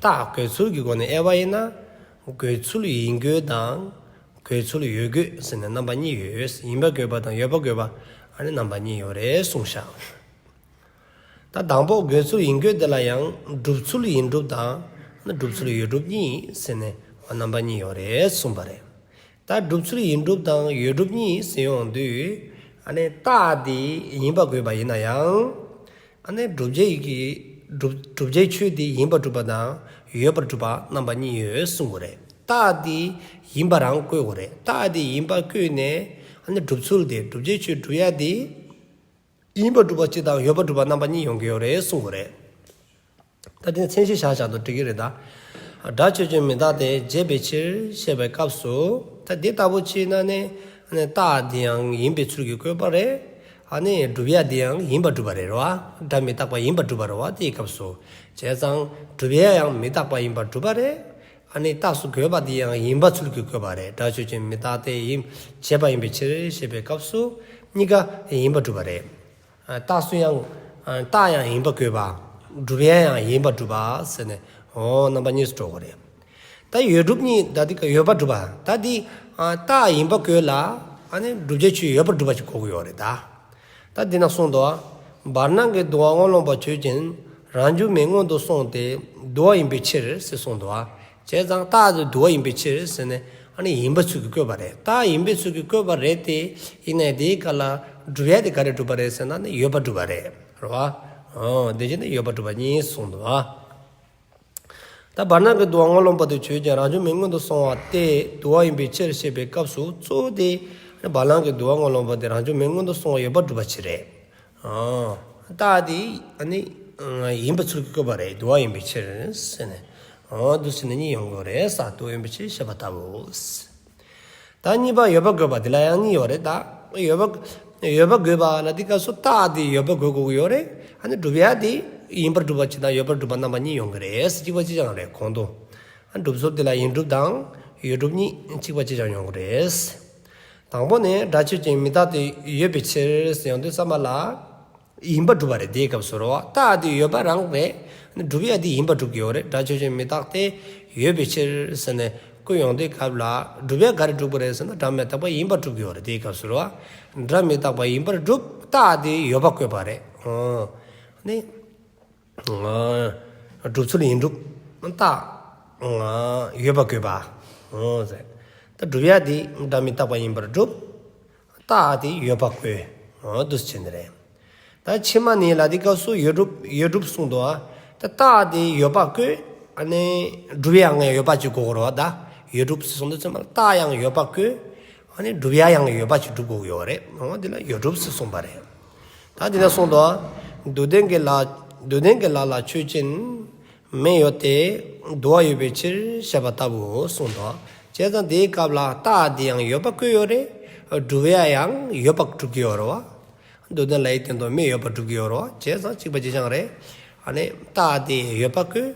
རྟགས་འགོད་ཚུལ་གྱི་སྒོ་ནས་དབྱེ་བ་ཡིན་ན། འགོད་ཚུལ་ཡིན་འགོད་དང་། འགོད་ཚུལ་ཡོད་འགོད་ཟེར་ནས་རྣམ་པ་གཉིས་ཡོད། ཡིན་པ་འགོད་པ་དང་ཡོད་པ་འགོད་པ་ཨ་ནི་རྣམ་པ་གཉིས་ཡོད་རེད་གསུངས་ཤག་ད་དང་པོ་འགོད་ཚུལ་ཡིན་འགོད་དེ་ལ་ཡང་སྒྲུབ་ཚུལ་ཡིན་སྒྲུབ་དང་སྒྲུབ་ཚུལ་ཡོད་སྒྲུབ་གཉིས་ཟེར་ནས་རྣམ་པ་གཉིས་ཡོད་རེད་གསུངས་པ་རེད། ད་སྒྲུབ་ཚུལ་ཡིན་སྒྲུབ་དང་ཡོད་སྒྲུབ་གཉིས་ཟེར་ཡོང་དུས་ཨ་ནི་རྟགས་དེ་ཡིན་པ་འགོད་པ་ཡིན་ན་ཡང་ཨ་ནི་བསྒྲུབ་བྱའི་གི་བསྒྲུབ་བསྒྲུབ་བྱའི་ཆོས་དེ་ཡིན་པར་སྒྲུབ་པ་དང་ཡོད་པར་སྒྲུབ་པ་རྣམ་པ་གཉིས་ཡོད་གསུངས་པ་རེད། རྟགས་དེ་ཡིན་པ་རང་བཀོད་དགོས་རེད། རྟགས་དེ་ཡིན་པ་བཀོད་ནས་ཨ་ནི་སྒྲུབ་ཚུལ་དེ་བསྒྲུབ་བྱའི་ཆོས་སྒྲུབ་ཡ་དེ། ཡིན་པར་སྒྲུབ་པ་གཅིག་དང་ཡོད་པར་སྒྲུབ་པ་རྣམ་པ་གཉིས་ཡོང་གི་ཡོད་རེད་གསུངས་པ་རེད། ད་དེ་ནི་མཚན་གཞི་བཞག་བཞག་ཏུ་འགྲིག་གི་རེད་ད། སྒྲ་ཆོས་ཅན་མི་རྟག་སྟེ་བྱས་པའི་ཕྱིར་ཞེས་པའི་སྐབས་སུ་ད་འདི་ལྟ་བུ་ཕྱིན་ན་ནི་རྟགས་འདི་ཡང་ཡིན་པའི་ཚུལ་གྱིས་བཀོད་པ་རེད། ཨ་ནི་སྒྲུབ་ཡ་དེ་ཡང་ཡིན་པར་སྒྲུབ་པ་རེད་རོ། སྒྲ་མི་རྟག་པ་ཡིན་པར་སྒྲུབ་པ་རེད་བ། དེའི་སྐབས་སུ། བྱས་ཙང་སྒྲུབ་ཡ་ཡང་མི་རྟག་པ་ཡིན་པར་སྒྲུབ་པ་རེད། ཨ་ནི་རྟགས་སུ་དགོས་པ་དེ་ཡང་ཡིན་པ་ཚུལ་གྱིས་བཀོད་པ་རེད། སྒྲ་ཆོས་ཅན་མི་རྟག་སྟེ་ཡིན་བྱས་པ་ཡིན་པའི་ཕྱིར་ཞེས་པའི་སྐབས་སུ་གཉིས་ཀ་ཡིན་པར་སྒྲུབ་པ་རེད། རྟགས་སུ་ཡང་རྟགས་ཡང་ཡིན་པ་དགོས་པ། སྒྲུབ་ཡ་ཡང་ཡིན་པར་སྒྲུབ་པ་ཟེར་ནས། འོ་རྣམ་པ་གཉིས་སུ་འགྲོ་དགོས་རེད། ད་ཡོད་སྒྲུབ་གཉིས་ད་དེ་ཡོད་པར་སྒྲུབ་པ་ད་དེ། རྟགས་ཡིན་པ་དགོས་ལ། ཨ་ནི་བསྒྲུབ་བྱའི་ཆོས་ཡོད་པར་སྒྲུབ་པ་ཞིག་གོ་དགོས་ཡོད་རེད་ད། ད་འདི་ན་གསུངས་འདུག་བ། བར་སྣང་གི་དུ་བ་སྔོ་ལོང་པ་ཆོས་ཅན། རང་བྱུང་མེད་མངོན་དུ་སོང་སྟེ། དུ་བ་ཡིན་པའི་ཕྱིར་ཞེས་གསུངས་འདུག་བ། བྱས་ཙང་རྟགས་དེ་དུ་བ་ཡིན་པའི་ཕྱིར་ཟེར་ནས། ཨ་ནི་ཡིན་པ་ཚུལ་གྱིས་བཀོད་པ་རེད། རྟགས་ཡིན་པའི་ཚུལ་གྱིས་བཀོད་པ་རེད་དེ། ཡིན་ནའི་དེའི་སྐབས་ལ་སྒྲུབ་ཡ་དེ་ག་རེ་སྒྲུབ་པ་རེད་ཟེར་ན་ནི་ཡོད་པར་སྒྲུབ་པ་རེད། རེད་བ། འོ་དེ་བྱས་ནས་ཡོད་པར་སྒྲུབ་པ་གཉིས་གསུངས་འདུག་བ། ད་བར་སྣང་གི་དུ་བ་སྔོ་ལོང་པ་དེ་ཆོས་ཅན། རང་བྱུང་མེད་མངོན་དུ་སོང་བ་སྟེ་དུ་བ་ཡིན་པའི་ཕྱིར་ཞེས་པའི་སྐབས་སུ་གཙོ་བོ་དེ། བར་སྣང་གི་དུ་བ་སྔོ་ལོང་པ་དེ་རང་བྱུང་མེད་མངོན་དུ་སོང་བ་ཡོད་པར་སྒྲུབ་པ་ཅིག་རེད། རྟགས་དེ་ཨ་ནི་ཡིན་པ་ཚུལ་གྱིས་བཀོད་པ་རེད། དུ་བ་ཡིན་པའི་ཕྱིར་ཟེར་ནས། འོ་འདུག་ཟེར་ནས་གཉིས་ཡོང་དགོས་རེད་ས། དུ་བ་ཡིན་པའི་ཕྱིར་ཞེས་པ་ལྟ་བུ། ད་གཉིས་པ་ཡོད་པ་དགོས་པ་འདི་ལ་ཡང་གཉིས་ཡོད་རེད་ད། ཡོད་པ་ཡོད་པ་དགོས་པ་ལ་འདི་སྐབས་སུ་རྟགས་དེ་ཡོད་པ་དགོས་དགོས་ཀྱི་ཡོད་རེད། ཨ་ནི་སྒྲུབ་ཡ་དེ་ཡིན་པར་སྒྲུབ་པ་ཅིག་དང་ཡོད་པར་སྒྲུབ་པ་རྣམ་པ་གཉིས་ཡོང་གི་རེད། གཅིག་པ་གཅིག་རྐྱང་རེད་གོང་དུ། ཨ་སྒྲུབ་ཚུལ་དེ་ལ་ཡིན་སྒྲུབ་དང་ཡོད་སྒྲུབ་གཉིས་གཅིག་པ་གཅིག་རྐྱང་ཡོང་གི་རེད། དང་པོ་ནི་སྒྲ་ཆོས་ཅན་མི་རྟག་སྟེ་ཡོད་པའི་ཕྱིར་ཟེར་ཡོང་དུས་ཙམ་པ་ལ། ཡིན་པར་སྒྲུབ་པ་རེད། དེའི་སྐབས་སུ་རོ། རྟགས་དེ་ཡོད་པ་རང་རེད། སྒྲུབ་ཡ་དེ་ཡིན་པར་སྒྲུབ་ཀྱི་ཡོད་རེད། སྒྲ་ཆོས་ཅན་མི་རྟག་སྟེ་ཡོད་པའི་ཕྱིར་ཟེར་ནས་བཀོད་ཡོང་དུས་སྐབས་ལ་སྒྲུབ་ཡ་ག་རེ་སྒྲུབ་ཀྱི་རེད་ཟེར་ན་སྒྲ་མི་རྟག་པ་ཡིན་པར་སྒྲུབ་ཀྱི་ཡོད་རེད། དེའི་སྐབས་སུ་རོ། སྒྲ་མི་རྟག་པ་ཡིན་པར་སྒྲུབ། རྟགས་དེ་ཡོད་པ་བཀོད་པ་རེད། འོ། ནི། སྒྲུབ་ཚུལ་ཡིན་སྒྲུབ། རྟགས། ཡོད་པ་བཀོད་པ། འོ་ཟེར། ད་སྒྲུབ་ཡ་དེ་སྒྲ་མི་རྟག་པ་ཡིན་པར་སྒྲུབ། རྟགས་དེ་ཡོད་པ་བཀོད། འོ་འདུག་སེ་བྱས་ནི་རེད། ད་ཕྱི་མ་ནི་ལ་དེ་སྐབས་སུ་ཡོད་སྒྲུབ་ཡོད་སྒྲུབ་གསུངས་འདུག་ཨ། ད་རྟགས་དེ་ཡོད་པ་བཀོད། ཨ་ནི་སྒྲུབ་ཡ་ཡང་ཡོད་པ་ཅིག་དགོས་ཀྱི་རེད་བ་ད། ཡོད་སྒྲུབ་ཟེར་གསུངས་དུས་ཙམ་པ་ལ་རྟགས་ཡང་ཡོད་པ་བཀོད། ཨ་ནི་སྒྲུབ་ཡ་ཡང་ཡོད་པ་ཅིག་སྒྲུབ་དགོས་ཀྱི་ཡོད་རེད། འོ་དེ་ལ་ཡོད་སྒྲུབ་ཟེར་གསུངས་པ་རེད། ད་དེ་ནས་གསུངས་འདུག་ཨ། སྡུག་བདེན་གྱི་ལ། སྡུག་བདེན་གྱི་ལ་ལ་ཆོས་ཅན། མེ་ཡོད་དེ། དུ་བ་ཡོད་པའི་ཕྱིར་ཞེས་པ་ལྟ་བུའོ་གསུངས་འདུག་བྱས་ཙང་དེའི་སྐབས་ལ་རྟགས་འདི་ཡང་ཡོད་པ་བཀོད་ཡོད་རེད། སྒྲུབ་ཡ་ཡང་ཡོད་པ་སྒྲུབ་ཀྱི་ཡོད་རེད་བ། སྡུག་བདེན་ལ་ཡི་སྟེང་དུ་མེ་ཡོད་པ་སྒྲུབ་ཀྱི་ཡོད་རེད་བ། བྱས་ཙང་གཅིག་པ་གཅིག་རྐྱང་རེད། ཨ་ནི་རྟགས་འདི་ཡོད་པ་བཀོད།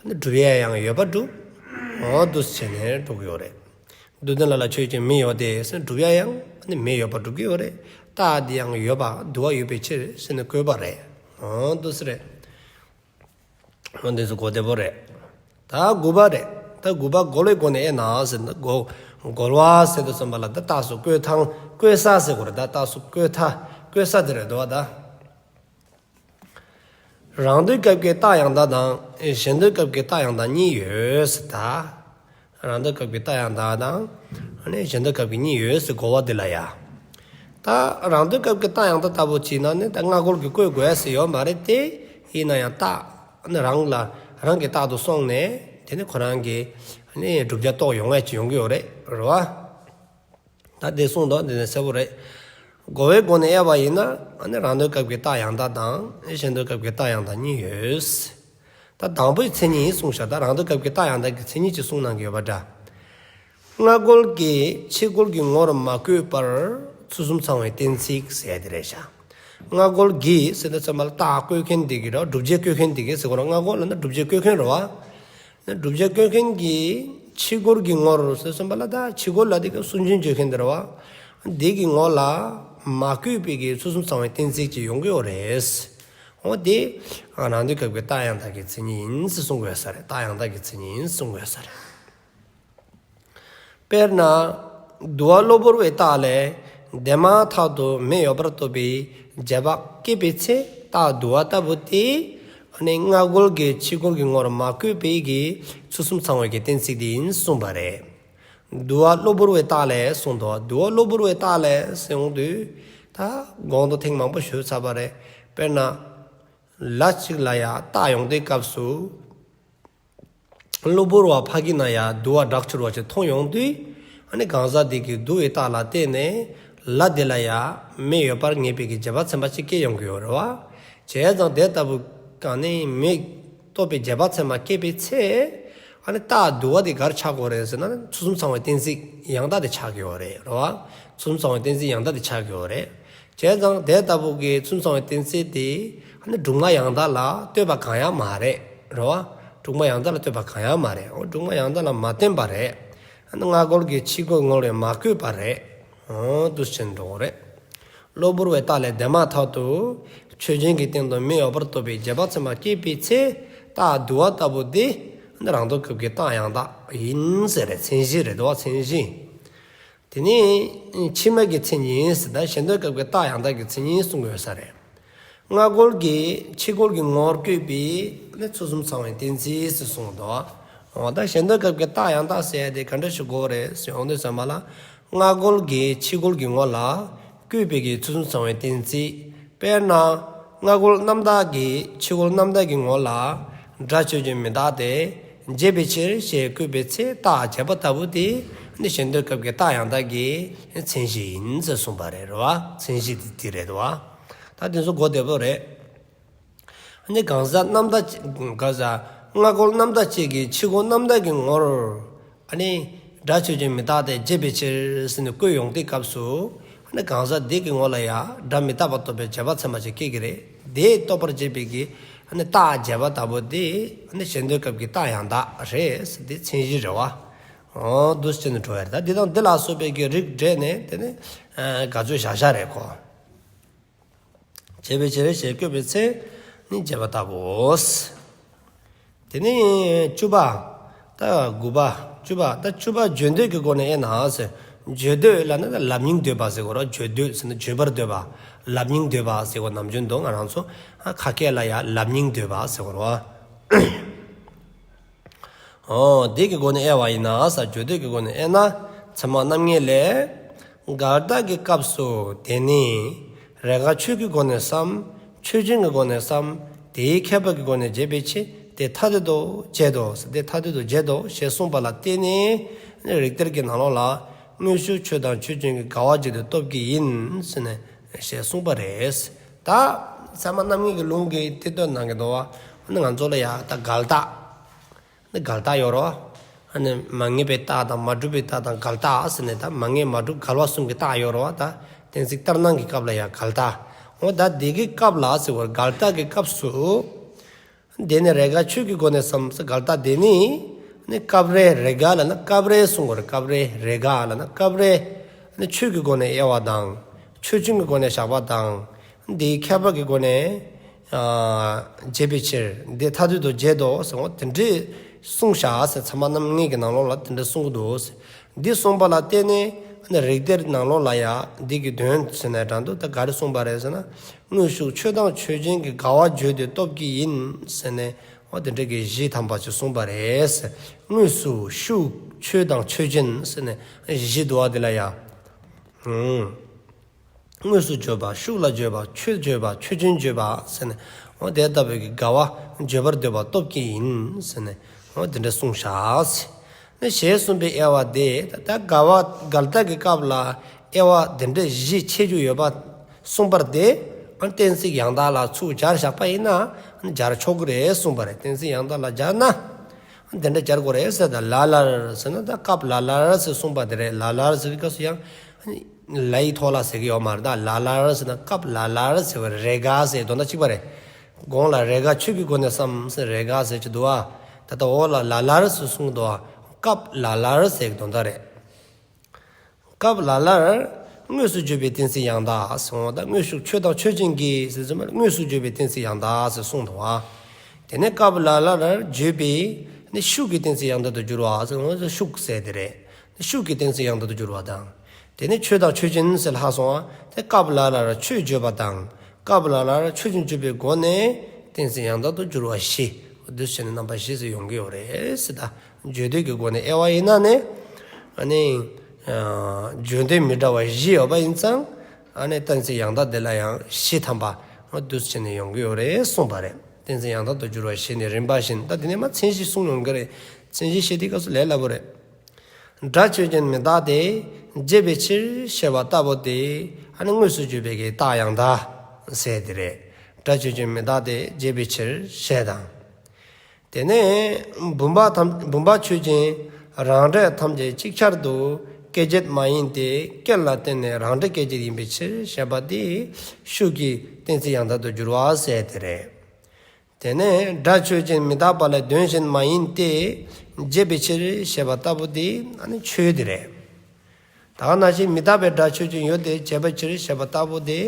ཨ་ནི་སྒྲུབ་ཡ་ཡང་ཡོད་པ་སྒྲུབ། འོ་འདུག་སེ་བྱས་ནས་འགྲོ་གི་ཡོད་རེད། སྡུག་བདེན་ལ་ལ་ཆོས་ཅན་མེ་ཡོད་དེ་ཟེར་སྒྲུབ་ཡ་ཡང་ཨ་ནི་མེ་ཡོད་པ་སྒྲུབ་ཀྱི་ཡོད་རེད། རྟགས་འདི་ཡང་ཡོད་པ་དུ་བ་ཡོད་པའི་ཕྱིར་ཟེར་ནས་བཀོད་པ་རེད། འོ་འདུག་སེ་རེད། འོ་འདི་ཚོ་གོ་བདེ་པོ་རེད། ད་དགུ་པ་རེད། ད་དགུ་པ་རྒོལ་བའི་སྒོ་ནས་དབྱེ་ན་ཟེར་ན་རྒོལ་རྒོལ་བ་ཟེར་དུས་ཙམ་པ་ལ་ད་རྟགས་སུ་བཀོད་སྟངས་བཀོད་ས་ཟེར་དགོས་རེད། ད་རྟགས་སུ་བཀོད་ཐ་བཀོད་ས་དེ་རེད་འདུག་བ་ད། རང་དུས་སྐབས་ཀྱི་རྟགས་ཡང་དག་དང་གཞན་དུས་སྐབས་ཀྱི་རྟགས་ཡང་དག་གཉིས་ཡོད་ཟེར་ད། རང་དུས་སྐབས་ཀྱི་རྟགས་ཡང་དག་དང་། ཨ་ནི་གཞན་དུས་སྐབས་ཀྱི་གཉིས་ཡོད་ཟེར་རྒོལ་བ་འདི་ལ་ཡ། ད་རང་དུས་སྐབས་ཀྱི་རྟགས་ཡང་དག་ལྟ་བུ་བྱས་ན་ནི་ད་སྔ་རྒོལ་གྱིས་བཀོད་དགོས་ཟེར་ཡོད་མ་རེད་དེ། ཡིན་ན་ཡང་རྟགས་ནི་རང་ལ་རང་གི་རྟགས་དུ་སོང་ནས་དེ་ནི་ཁོ་རང་གི་ནི་བསྒྲུབ་བྱ་རྟོགས་ཡོང་ཡ་ཅིག་ཡོང་གི་ཡོད་རེད་རེད་བ། ད་དེ་གསུངས་འདུག་འདི་ནས་གསལ་པོ་རེད། རྒོལ་བའི་སྒོ་ནས་དབྱེ་བ་ཡིན་ན་ཨ་ནི་རང་དུས་སྐབས་ཀྱི་རྟགས་ཡང་དག་དང་གཞན་དུས་སྐབས་ཀྱི་རྟགས་ཡང་དག་གཉིས་ཡོད། ད་དང་པོའི་མཚན་ཉིད་གསུངས་ཤག་ད་རང་དུས་སྐབས་ཀྱི་རྟགས་ཡང་དག་གི་མཚན་ཉིད་ཅིག་གསུངས་གནང་གི་ཡོད་པ་འདྲ། སྔ་རྒོལ་གྱིས་ཕྱི་རྒོལ་གྱི་ངོར་མ་བཀོད་པར་ཚུལ་གསུམ་ཚང་བའི་གཏན་ཚིགས་ཟེར་ཡ་དེ་རེད་ཤག་སྔ་རྒོལ་གྱིས་ཟེར་དུས་ཙམ་པ་ལ་རྟགས་བཀོད་མཁན་དེ་གི་ར་བསྒྲུབ་བྱ་བཀོད་མཁན་དེ་གི་ཟེར་དགོས་ར། སྔ་རྒོལ་ལ་ནི་བསྒྲུབ་བྱ་བཀོད་མཁན་རེད་བ། བསྒྲུབ་བྱ་བཀོད་མཁན་གྱིས་ཕྱི་རྒོལ་གྱི་ངོར་ཟེར་གསུངས་པ་ལ་ད་ཕྱི་རྒོལ་ལ་དེ་ག་སུན་འབྱིན་བརྗོད་མཁན་དེ་རེད་བ། འདི་གི་ངོ་ལ་མ་བཀོད་པའི་གི་ཚུལ་གསུམ་ཚང་བའི་གཏན་ཚིགས་ཅིག་ཡོང་གི་ཡོད་རེད། འོ་དེ་རང་དུས་སྐབས་ཀྱི་རྟགས་ཡང་དག་གི་མཚན་ཉིད་ཡིན་ཟེར་གསུང་དགོས་ས་རེད། རྟགས་ཡང་དག་གི་མཚན་ཉིད་ཡིན་ཟེར་གསུང་དགོས་ས་རེད། དཔེར་ན། དུ་བ་གློ་བུར་བའི་རྟགས་ལས་འདས་མ་ཐག་ཏུ་མེ་ཡོད་པར་རྟོགས་པའི་རྗེས་དཔག་སྐྱེས་པའི་ཚེ་རྟགས་དུ་བ་ལྟ་བུ་སྟེ། ཨ་ནི་སྔ་རྒོལ་གྱིས་ཕྱི་རྒོལ་གྱི་ངོར་མ་བཀོད་པའི་གི་ཚུལ་གསུམ་ཚང་བའི་གི་གཏན་ཚིགས་དེ་ཡིན་གསུངས་པ་རེད། དུ་བ་གློ་བུར་བའི་རྟགས་ལས་གསུངས་འདུག་དུ་བ་གློ་བུར་བའི་རྟགས་ལས་གསུངས་དུས། ད་གོང་དུ་ཐེངས་མང་པོ་ཞུས་ཚར་བ་རེད། དཔེར་ན། ལ་གཅིག་ལ་ཡ་རྟགས་ཡོང་དུས་སྐབས་སུ། གློ་བུར་བ་ཕ་གི་ན་ཡ་དུ་བ་སྦྲགས་གྱུར་བ་ཞིག་མཐོང་ཡོང་དུས། ཨ་ནི་གང་ཟག་དེ་གིས་དུ་བའི་རྟགས་ལ་བརྟེན་ནས་ལ་དེ་ལ་ཡ་མེ་ཡོད་པར་ངེས་པའི་གི་རྗེས་དཔག་ཚན་པ་ཅིག་སྐྱེ་ཡོང་གི་ཡོད་རེད་བ། བྱས་ཙང་དེ་ལྟ་བུ་གང་ནས་མེ་རྟོགས་པའི་རྗེས་དཔག་ཚན་པ་སྐྱེས་པའི་ཚེ། ཨ་ནི་རྟགས་དུ་བ་དེ་གར་ཆགས་དགོས་རེད་ཟེར་ན་ཚུལ་གསུམ་ཚང་བའི་གཏན་ཚིགས་ཡང་དག་དེ་ཆགས་ཀྱི་ཡོད་རེད་རེད་བ། ཚུལ་གསུམ་ཚང་བའི་གཏན་ཚིགས་ཡང་དག་དེ་ཆགས་ཀྱི་ཡོད་རེད། བྱས་ཙང་དེ་ལྟ་བུ་གི་ཚུལ་གསུམ་ཚང་བའི་གཏན་ཚིགས་དེ་ཨ་ནི་སྒྲུབ་ངག་ཡང་དག་ལ་ལྟོས་པ་གང་ཡང་མ་རེད། རེད་བ། སྒྲུབ་ངག་ཡང་དག་ལ་ལྟོས་པ་གང་ཡང་མ་རེད། འོ་སྒྲུབ་ངག་ཡང་དག་ལ་མ་བརྟེན་པ་རེད། ཨ་ནི་སྔ་རྒོལ་གྱི་ཕྱི་རྒོལ་ངོ་ལ་མ་བཀོད་པ་རེད། འོ་འདུ་བྱེད་འགྲོ་གི་རེད། གློ་བུར་བའི་རྟགས་ལས་འདས་མ་ཐག་ཏུ་ཆོས་ཅན་གྱི་སྟེང་དུ་མི་ཡོད་པར་རྟོགས་པའི་རྗེས་དཔག་ཚད་མ་སྐྱེས་པའི་ཚེ་རྟགས་བསྡུ་བ་ལྟ་བུ་དེ་ནི་རང་དོན་སྐབས་ཀྱི་རྟགས་ཡང་དག་ཡིན་ཟེར་རེད། མཚན་གཞི་རེད་དོ། མཚན་གཞི། དེ་ནི་ཕྱི་མ་གི་མཚན་ཉིད་ཟེར། ད་གཞན་དོན་སྐབས་ཀྱི་རྟགས་ཡང་དག་གི་མཚན་ཉིད་གསུང་གི་ཡོད་ས་རེད། སྔ་རྒོལ་གྱི་ཕྱི་རྒོལ་གྱི་ངོར་བཀོད་པའི་ནི་ཚུལ་གསུམ་ཚང་བའི་གཏན་ཚིགས་སུ་གསུངས་འདུག་འོ་ད་གཞན་དོན་སྐབས་ཀྱི་རྟགས་ཡང་དག་ཟེར་ཡ་དེ་ག་འདྲ་ཞིག་དགོས་རེད་ཟེར་ཡོང་དུས་ཙམ་པ་ལ། སྔ་རྒོལ་གྱི་ཕྱི་རྒོལ་གྱི་ངོ་ལ་བཀོད་པའི་གི་ཚུལ་གསུམ་ཚང་བའི་གཏན་ཚིགས། དཔེར་ན། སྔ་རྒོལ་རྣམ་དག་གི་ཕྱི་རྒོལ་རྣམ་དག་གི་ངོ་ལ་སྒྲ་ཆོས་ཅན་མི་རྟག་སྟེ་བྱས་པའི་ཕྱིར་ཞེས་བཀོད་པའི་ཚེ་རྟགས་བྱས་པ་ལྟ་བུ་དེ་ནི་གཞན་དོན་སྐབས་ཀྱི་རྟགས་ཡང་དག་གི་མཚན་གཞི་ཡིན་ཟེར་གསུངས་པ་རེད། རེད་བ། མཚན་གཞི་དེ་དེ་རེད་བ། ད་དེ་ཚོ་གོ་བདེ་པོ་རེད། ཨ་ནི་གང་ཟག་རྣམ་དག་གང་ཟག་སྔ་རྒོལ་རྣམ་དག་ཅིག་གི་ཕྱི་རྒོལ་རྣམ་དག་གི་ངོར། ཨ་ནི་སྒྲ་ཆོས་ཅན་མི་རྟག་སྟེ་བྱས་པའི་ཕྱིར་ཟེར་ནས་བཀོད་ཡོང་དུས་སྐབས་སུ། ཨ་ནི་གང་ཟག་འདི་གི་ངོ་ལ་ཡང་སྒྲ་མི་རྟག་པ་རྟོགས་པའི་རྗེས་དཔག་ཚད་མ་ཅིག་སྐྱེ་གི་རེད། དེ་རྟོགས་པར་བྱེད་པའི་གི་ཨ་ནི་རྟགས་བྱས་པ་ལྟ་བུ་དེ་ཨ་ནི་གཞན་དོན་སྐབས་ཀྱི་རྟགས་ཡང་དག་རེད་ཟེར། དེ་མཚན་གཞི་རེད་བ། འོ་འདུ་བྱེད་ནས་འགྲོ་བ་རེད། ད་འདི་དང་འདི་ལ་སོགས་པའི་གི་རིགས་འགྲེ་ནས་དེ་ནི་ག་ཚོད་བཞག་བཞག་རེད་ཁོ། བྱས་པའི་ཕྱིར་ཞེས་བཀོད་པའི་ཚེ་ནི་བྱས་པ་ལྟ་བུའོ། དེ་ནས་བཅུ་པ། ད་དགུ་པ། བཅུ་པ། ད་བཅུ་པ་བརྗོད་འདོད་ཀྱི་སྒོ་ནས་དབྱེ་ན་ཟེར། བརྗོད་འདོད་ལབ་ན་ད་ལབ་སྙིང་འདོད་པ་ཟེར་གོ་ར། བརྗོད་འདོད་ཟེར་ན་བརྗོད་པར་འདོད་པ། ལབ་སྙིང་འདོད་པ་ཟེར་གོ་ནམ་རྒྱུན་དུ་ང་རང་ཚོ་ཁ་སྐད་ལ་ཡང་ལབ་སྙིང་འདོད་པ་ཟེར་གོ་ར། འོ་དེ་གི་སྒོ་ནས་དབྱེ་བ་ཡིན་ན་ས་བརྗོད་འདོད་ཀྱི་སྒོ་ནས་དབྱེ་ན། ཚད་མ་རྣམ་ངེས་ལས། འགལ་རྟགས་ཀྱི་སྐབས་སུ་དེ་ནི་རེས་འགའ་ཆོས་ཀྱི་སྒོ་ནས་སམ། ཆོས་ཅན་གྱི་སྒོ་ནས་སམ། དེའི་ཁྱད་པར་གྱི་སྒོ་ནས་བྱས་པའི་ཕྱིར་དེ་ཐ་དད་དུ་བྱེད་དོ། དེ་ཐ་དད་དུ་བྱེད་དོ་ཞེས་གསུངས་པ་ལ་བརྟེན་ནས་རིགས་གཏེར་གྱི་ནང་ལོགས་ལ་དངོས་ཤུགས་ཆོས་དང་ཆོས་ཅན་གྱི་འགལ་བ་བརྗོད་དེ་སྟོབས་ཀྱིས་ཡིན་ཟེར་ནས་ཞེས་གསུངས་པ་རེད། ད་ཚད་མ་རྣམ་ངེས་ཀྱི་ལུང་གིས་དེ་སྟོན་གནང་གི་འདུག་བ། ང་ཚོ་ལ་ཡང་ད་འགལ་རྟགས། འདི་འགལ་རྟགས་ཡོད་རེད་བ། ཨ་ནི་མ་ངེས་པའི་རྟགས་དང་མ་གྲུབ་པའི་རྟགས་དང་འགལ་རྟགས་ཟེར་ནས་ད་མ་ངེས་མ་གྲུབ་འགལ་བ་གསུམ་གྱི་རྟགས་ཡོད་རེད་བ། ད་གཏན་ཚིགས་ལྟར་སྣང་གི་སྐབས་ལ་ཡང་འགལ་རྟགས། འོ་ད་དེ་གི་སྐབས་ལ་ཟེར་བར་འགལ་རྟགས་ཀྱི་སྐབས་སུ། དེ་ནི་རེས་འགའ་ཆོས་ཀྱི་སྒོ་ནས་སམ་ཟེར་འགལ་རྟགས་དེ་ནི། ནི་སྐབས་རེ་རེས་འགའ་ལབ་ན་སྐབས་རེ་གསུང་དགོས་རེད། སྐབས་རེ་རེས་འགའ་ལབ་ན་སྐབས་རེ། ནི་ཆོས་ཀྱི་སྒོ་ནས་དབྱེ་བ་དང་། ཆོས་ཅན་གྱི་སྒོ་ནས་བཞག་པ་དང་། འདིའི་ཁྱད་པར་གྱི་སྒོ་ནས། བྱས་པའི་ཕྱིར་འདི་ཐ་དད་དུ་བྱེད་དོ་ཟེར་འོ་དེ་འདྲས་གསུངས་བཞག་ཟེར། ཚད་མ་རྣམ་ངེས་ཀྱི་ནང་ལོགས་ལ་དེ་འདྲས་གསུང་གི་འདུག་ཟེར། འདི་གསུངས་པ་ལ་བརྟེན་ནས་ཨ་ནི་རིགས་གཏེར་ནང་ལོགས་ལ་ཡང་འདི་གི་དོན་ཟེར་ནས་དྲང་དུ་ད་ག་རེ་གསུངས་པ་རེད་ཟེར་ན། དངོས་ཤུགས་ཆོས་དང་ཆོས་ཅན་གྱི་འགལ་བ་བརྗོད་དེ་སྟོབས་ཀྱིས་ཡིན་ཟེར་ནས་འོ་དེ་འདྲས་ཀྱི་གཞི་ཐམ་པ་ཅིག་གསུངས་པ་རེད་ཟེར། དངོས་སུ་ཤུགས་ཆོས་དང་ཆོས་ཅན་ཟེར་ནས་གཞི་འདུག་བ་དེ་ལ་ཡང་། དངོས་སུ་བརྗོད་པ། ཤུགས་ལ་བརྗོད་པ། ཆོས་བརྗོད་པ། ཆོས་ཅན་བརྗོད་པ་ཟེར་ནས་འོ་དེ་ལྟ་བུའི་གི་འགལ་བ་བརྗོད་པར་འདོད་པ་སྟོབས་ཀྱིས་ཡིན་ཟེར་ནས་འོ་དེ་འདྲ་གསུངས་བཞག་ཟེར། ནས་ཞེས་གསུངས་པའི་དབྱེ་བ་དེ་ད་འགལ་བ་འགལ་རྟགས་ཀྱི་སྐབས་ལ་དབྱེ་བ་དེ་འདྲ་བཞི་ཕྱེ་རྒྱུ་ཡོད་པ་གསུངས་པར་དེ་གཏན་ཚིགས་ཡང་དག་ལ་ཚུར་སྦྱར་བཞག་པ་ཡིན་ན་སྦྱར་ཆོག་གི་རེད་གསུངས་པ་རེད། གཏན་ཚིགས་ཡང་དག་ལ་སྦྱར་ན། འདི་འདྲ་སྦྱར་དགོས་རེད་ཟེར། ད་ལ་ལར་ཟེར་ན་ད་སྐབས་ལ་ལར་ཟེར་གསུངས་པ་དེ་རེད། ལ་ལར་ཟེར་བའི་སྐབས་སུ་ཡང་ལའི་ཐོག་ལ་ཟེར་གྱི་ཡོད་མ་རེད། ད་ལ་ལར་ཟེར་ན་སྐབས་ལ་ལར་ཟེར་བ་རེས་འགའ་ཟེར་དོན་དག་གཅིག་པ་རེད། གོང་ལ་རེས་འགའ་ཆོས་ཀྱི་སྒོ་ནས་སམ་ཟེར་རེས་འགའ་ཟེར་གྱི་འདུག་བ། ད་ལྟ་འོག་ལ་ལ་ལར་ཟེར་གསུངས་འདུག་བ། སྐབས་ལ་ལར་ཟེར་གྱི་དོན་དག་རེད། སྐབས་ལ་ལར་དངོས་སུ་བརྗོད་པའི་གཏན་ཚིགས་ཡང་དག་ཟེར་བ་དང་། དངོས་ཤུགས་ཆོས་དང་ཆོས་ཅན་གྱི་ཟེར་ཙམ་དངོས་སུ་བརྗོད་པའི་གཏན་ཚིགས་ཡང་དག་ཟེར་གསུངས་འདུག་བ། དེ་ནས་སྐབས་ལ་ལར་བརྗོད་པའི་ནི་ཤུགས་ཀྱི་གཏན་ཚིགས་ཡང་དག་ཏུ་འགྱུར་བ་ཟེར། དངོས་སུ་ཤུགས་ཟེར་དེ་རེད། ཤུགས་ཀྱི་གཏན་ཚིགས་ཡང་དག་ཏུ་འགྱུར་བ་དང་། དེ་ནས་ཆོས་དང་ཆོས་ཅན་ཟེར་ལྷག་སོང་བ། དེ་སྐབས་ལ་ལར་ཆོས་བརྗོད་པ་དང་། སྐབས་ལ་ལར་ཆོས་ཅན་བརྗོད་པའི་སྒོ་ནས་གཏན་ཚིགས་ཡང་དག་ཏུ་འགྱུར་བ་བཞི། འདུ་བྱེད་ནི་རྣམ་པ་བཞི་ཟེར་ཡོང་གི་ཡོད་རེད་ཟེར། ད་བརྗོད་འདོད་ཀྱི་སྒོ་ནས་དབྱེ་བ་ཡིན་ན་ནི། ཨ་ནི། བརྗོད་འདོད་མི་འདྲ་བ་བཞི་ཡོད་པ་ཡིན་ཙང་། ཨ་ནི་གཏན་ཚིགས་ཡང་དག་དེ་ལ་ཡང་བཞི་ཐམ་པ་འདུ་བྱེད་ནི་ཡོང་གི་ཡོད་རེད་གསུངས་པ་རེད། གཏན་ཚིགས་ཡང་དག་ཏུ་འགྱུར་བ་བཞི་ནི་རིམ་པ་བཞིན། ད་དེ་ནས་མ་མཚན་གཞི་གསུངས་ཡོང་གི་རེད། མཚན་གཞི་བཤད་དུས་སྐབས་སུ་ལས་སླ་པོ་རེད། སྒྲ་ཆོས་ཅན་མི་རྟག་སྟེ་བྱས་པའི་ཕྱིར་ཞེས་པ་ལྟ་བུ་དེ་ཨ་ནི་དངོས་སུ་བརྗོད་པའི་གི་རྟགས་ཡང་དག་ཟེར་དེ་རེད། སྒྲ་ཆོས་ཅན་མི་རྟག་སྟེ་བྱས་པའི་ཕྱིར་ཞེས་དང་། དེ་ནས་བུམ་པ་ཐམས་བུམ་པ་ཆོས་ཅན་རང་འབྲས་ཐམས་ཅད་ཅིག་ཆར་དུ་ སྐད་ཅན་མ་ཡིན་ཏེ། རྐྱེན་ལ་བརྟེན་ནས་རང་འབྲས་སྐད་ཅན་ཡིན་པའི་ཕྱིར་ཞེས་པ་དེ་ཤུགས་ཀྱིས་གཏན་ཚིགས་ཡང་དག་ཏུ་འགྱུར་བ་ཟེར་དེ་རེད། དེ་ནས་སྒྲ་ཆོས་ཅན་མི་རྟག་པ་ལས་དོན་གཞན་མ་ཡིན་ཏེ་བྱས་པའི་ཕྱིར་ཞེས་པ་ལྟ་བུ་དེ་ཨ་ནི་ཆོས་དེ་རེད། ད་ག་ནང་བཞིན་མི་རྟག་པའི་སྒྲ་ཆོས་ཅན་ཡོད་དེ་བྱས་པའི་ཕྱིར་ཞེས་པ་ལྟ་བུ་དེ་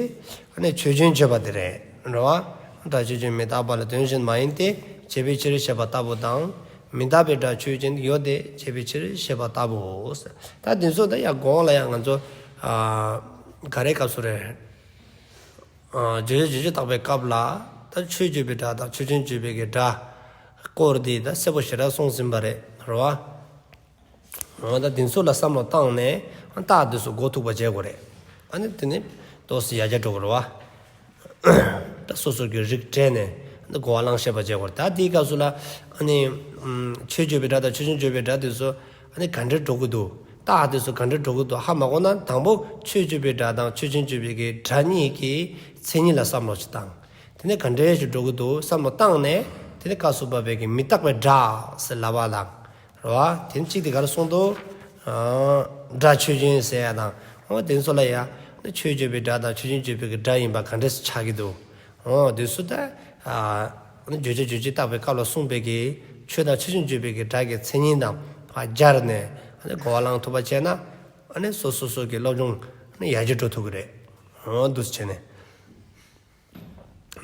ཨ་ནི་ཆོས་ཅན་བརྗོད་པ་དེ་རེད། རེད་བ། སྒྲ་ཆོས་ཅན་མི་རྟག་པ་ལ་དོན་གཞན་མ་ཡིན་ཏེ་བྱས་པའི་ཕྱིར་ཞེས་པ་ལྟ་བུ་དང་། མི་རྟག་པའི་སྒྲ་ཆོས་ཅན་ཡོད་དེ་བྱས་པའི་ཕྱིར་ཞེས་པ་ལྟ་བུའོ། ད་དེ་ཚོ་ད་ཡང་གོང་ལ་ཡང་ང་ཚོ་ཨ་ག་རེ་སྐབས་སུ་རེད། ཨ་བརྗོད་བྱ་རྗོད་བྱེད་བརྟག་པའི་སྐབས་ལ་ད་ཆོས་བརྗོད་པའི་སྒྲ་དང་ཆོས་ཅན་བརྗོད་པའི་གི་སྒྲ་སྐོར་དེ་ད་གསལ་པོ་ཞེ་དྲག་གསུངས་ཟིན་པ་རེད། རེད་བ། འོ་ད་དེ་ཚོ་ལ་བསམ་བློ་བཏང་ནས་རྟགས་དེ་ཚོ་མགོ་ཐུག་པ་བྱེད་དགོས་རེད། ཨ་ནི་དེ་ནི་ཏོག་ཙམ་ཡར་རྒྱས་འགྲོ་དགོས་རེད་བ། ད་སོ་སོ་གི་རིགས་བྲལ་ནས་འདི་གོ་བ་བླངས་ཤེས་པ་བྱེད་དགོས་རེད། ད་དེའི་སྐབས་སུ་ལ་ཨ་ནི་ཨམ་ཆོས་བརྗོད་པའི་སྒྲ་དང་ཆོས་ཅན་བརྗོད་པའི་སྒྲ་དེ་ཚོ་ཨ་ནི་ག་འདྲས་འགྲོ་གི་འདུག་རྟགས་དེ་ཚོ་ག་འདྲས་འགྲོ་གི་འདུག་ཧ་མ་གོ་ན་དང་པོ་ཆོས་བརྗོད་པའི་སྒྲ་དང་ཆོས་ཅན་བརྗོད་པའི་གི་སྒྲ་གཉིས་ཀྱི་མཚན་ཉིད་ལ་བསམ་བློ་ཞིག་བཏང་། དེ་ནས་ག་འདྲས་ཞིག་འགྲོ་གི་འདུག་བསམ་བློ་བཏང་ནས་དེ་ནས་སྐབས་སུ་བབས་པའི་གི་མི་རྟག་པའི་སྒྲ་ཟེར་ལབ་པ་དང་། རེད་བ། དེ་ནི་གཅིག་དེ་ག་རེ་གསུངས་འདུག་ཨ་སྒྲ་ཆོས་ཅན་ཟེར་ཡ་དང་། འོ་དེ་ཚོ་ལ་ཡ། ནི་ཆོས་བརྗོད་པའི་སྒྲ་དང་ཆོས་ཅན་བརྗོད་པའི་གི་སྒྲ་ཡིན་པ་ག་འདྲས་སེ་ཆགས་ཀྱི་འདུག་འོ་དེ་ཚོ་ད། ཨ་ནི་བརྗོད་བྱ་རྗོད་བྱེད་བརྟག་པའི་སྐབས་ལ་གསུངས་པའི་གི་ཆོས་དང་ཆོས་ཅན་བརྗོད་པའི་གི་སྒྲ་གི་མཚན་ཉིད་དང་ཨ་སྦྱར་ནས་ཨ་ནི་གོ་བ་བླང་ཐུབ་པ་བྱས་ན། ཨ་ནི་སོ་སོ་སོ་གི་སློབ་སྦྱོང་ཨ་ནི་ཡར་རྒྱས་འགྲོ་ཐུབ་ཀྱི་རེད། འོ་འདུག་སེ་བྱས་ནས།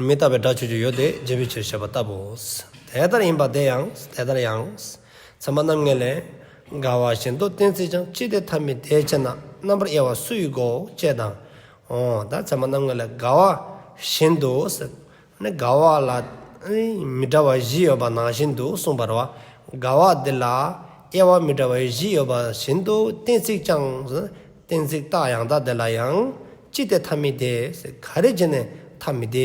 མི་རྟག་པའི་སྒྲ་ཆོས་ཅན་ཡོད་དེ་བྱས་པའི་ཕྱིར་ཞེས་པ་ལྟ་བུའོ། དེ་ལྟར་ཡིན་པ་དེ་ཡང་དེ་ལྟར་ཡང་། ཚད་མ་རྣམ་ངེས་ལས། འགལ་བ་བཞིན་དུ་གཏན་ཚིགས་ཀྱང་ཅི་སྟེ་ཐ་མི་དད་ཅེ་ན་རྣམ་པར་དབྱེ་བ་སུ་ཡིས་འགོག་ཅེས་དང་། འོ་ད་ཚད་མ་རྣམ་ངེས་ལས་འགལ་བ་བཞིན་དུ་ཟེར། ནི་འགལ་བ་ལ་མི་འདྲ་བ་བཞི་ཡོད་པ་ནང་བཞིན་དུ་གསུངས་པ་རེད་བ། འགལ་བ་འདི་ལ་དབྱེ་བ་མི་འདྲ་བ་བཞི་ཡོད་པ་བཞིན་དུ་གཏན་ཚིགས་ཀྱང་། གཏན་ཚིགས་རྟགས་ཡང་དག་འདི་ལ་ཡང་། ཅི་སྟེ་ཐ་མི་དད་ཟེར། ག་རེ་བྱས་ནས་ཐ་མི་དད་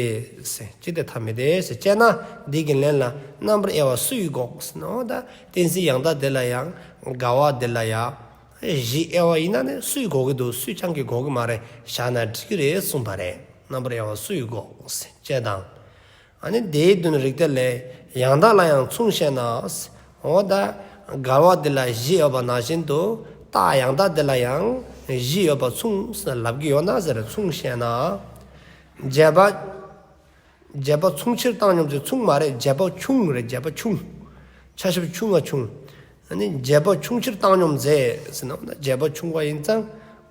ཟེར། ཅི་སྟེ་ཐ་མི་དད་ཟེར་དཔྱད་ན་འདི་གི་ལན་ལ་རྣམ་པར་དབྱེ་བ་སུ་ཡིས་འགོག་ཟེར་ནོ། ད་གཏན་ཚིགས་ཡང་དག་འདི་ལ་ཡང་འགལ་བ་འདི་ལ་ཡང་བཞི་དབྱེ་བ་ཡིན་ན་ནི་སུས་འགོག་གི་འདུག་སུས་ཀྱང་གིས་འགོག་གི་མ་རེད། བཞག་ན་འགྲིག་གི་རེད་གསུངས་པ་རེད། རྣམ་པར་དབྱེ་བ་སུ་ཡིས་འགོག་ཟེར་དཔྱད་དང་། ཨ་ནི་དེའི་དོན་རིགས་གཏེར་ལས། ཡང་དག་ལ་ཡང་མཚུངས་བཤད་ན། འོ་ད། འགལ་བ་འདི་ལ་བཞི་ཡོད་པ་ནང་བཞིན་དུ། རྟགས་ཡང་དག་འདི་ལ་ཡང་བཞི་ཡོད་པ་མཚུངས་ལབ་ཀྱི་ཡོད་ན་ཟེར། མཚུངས་བཤད་ན། བྱས་པ། བྱས་པ་མཚུངས་ཕྱིར་བཏང་སྙོམས་ཀྱི་མཚུངས་མ་རེད། བྱས་པ་ཆུང་རེད། བྱས་པ་ཆུང་། ཆ་ཞབས་ཆུང་ང་ཆུང་། ཨ་ནི་བྱས་པ་ཆུང་ཕྱིར་བཏང་སྙོམས་མཛད་ཟེར་ན། བྱས་པ་ཆུང་བ་ཡིན་ཙང་།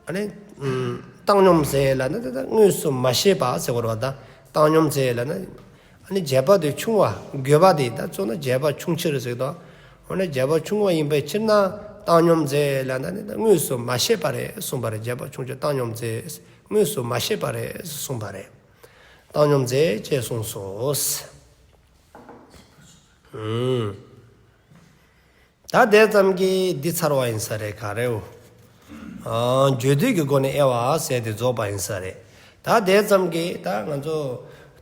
ཨ་ནི། ཨམ། བཏང་སྙོམས་མཛད་ལབ་ན་དེ་ལྟར་དངོས་སུ་མ་བཤད་པ་ཟེར་བ་རེད་བ་ད། བཏང་སྙོམས་མཛད་ལབ་ན། ཨ་ནི་བྱས་པ་དེ་ཆུང་བ། དགོས་པ་དེ་ད་གཙོ་ན་བྱས་པ་ཆུང་ཕྱིར་ཟེར་དོ། འོ་ན་བྱས་པ་ཆུང་བ་ཡིན་པའི་ཕྱིར་ན་བཏང་སྙོམས་མཛད་ལབ་ན་ནི་ད་དངོས་སུ་མ་བཤད་པ་རེད་གསུངས་པ་རེད། བྱས་པ་ཆུང་ཕྱིར་བཏང་སྙོམས་མཛད། དངོས་སུ་མ་བཤད་པ་རེད་གསུངས་པ་རེད། བཏང་སྙོམས་མཛད་ཅེས་གསུངས་སོ། ཨུམ། ད་དེ་ཙམ་གྱིས་འདི་ཚར་བ་ཡིན་ས་རེད། ག་རེའོ། ཨ། བརྗོད་འདོད་ཀྱི་སྒོ་ནས་དབྱེ་བ་ཟེར་དེ་རྫོགས་པ་ཡིན་ས་རེད། ད་དེ་ཙམ་གྱིས་ད་ང་ཚོ་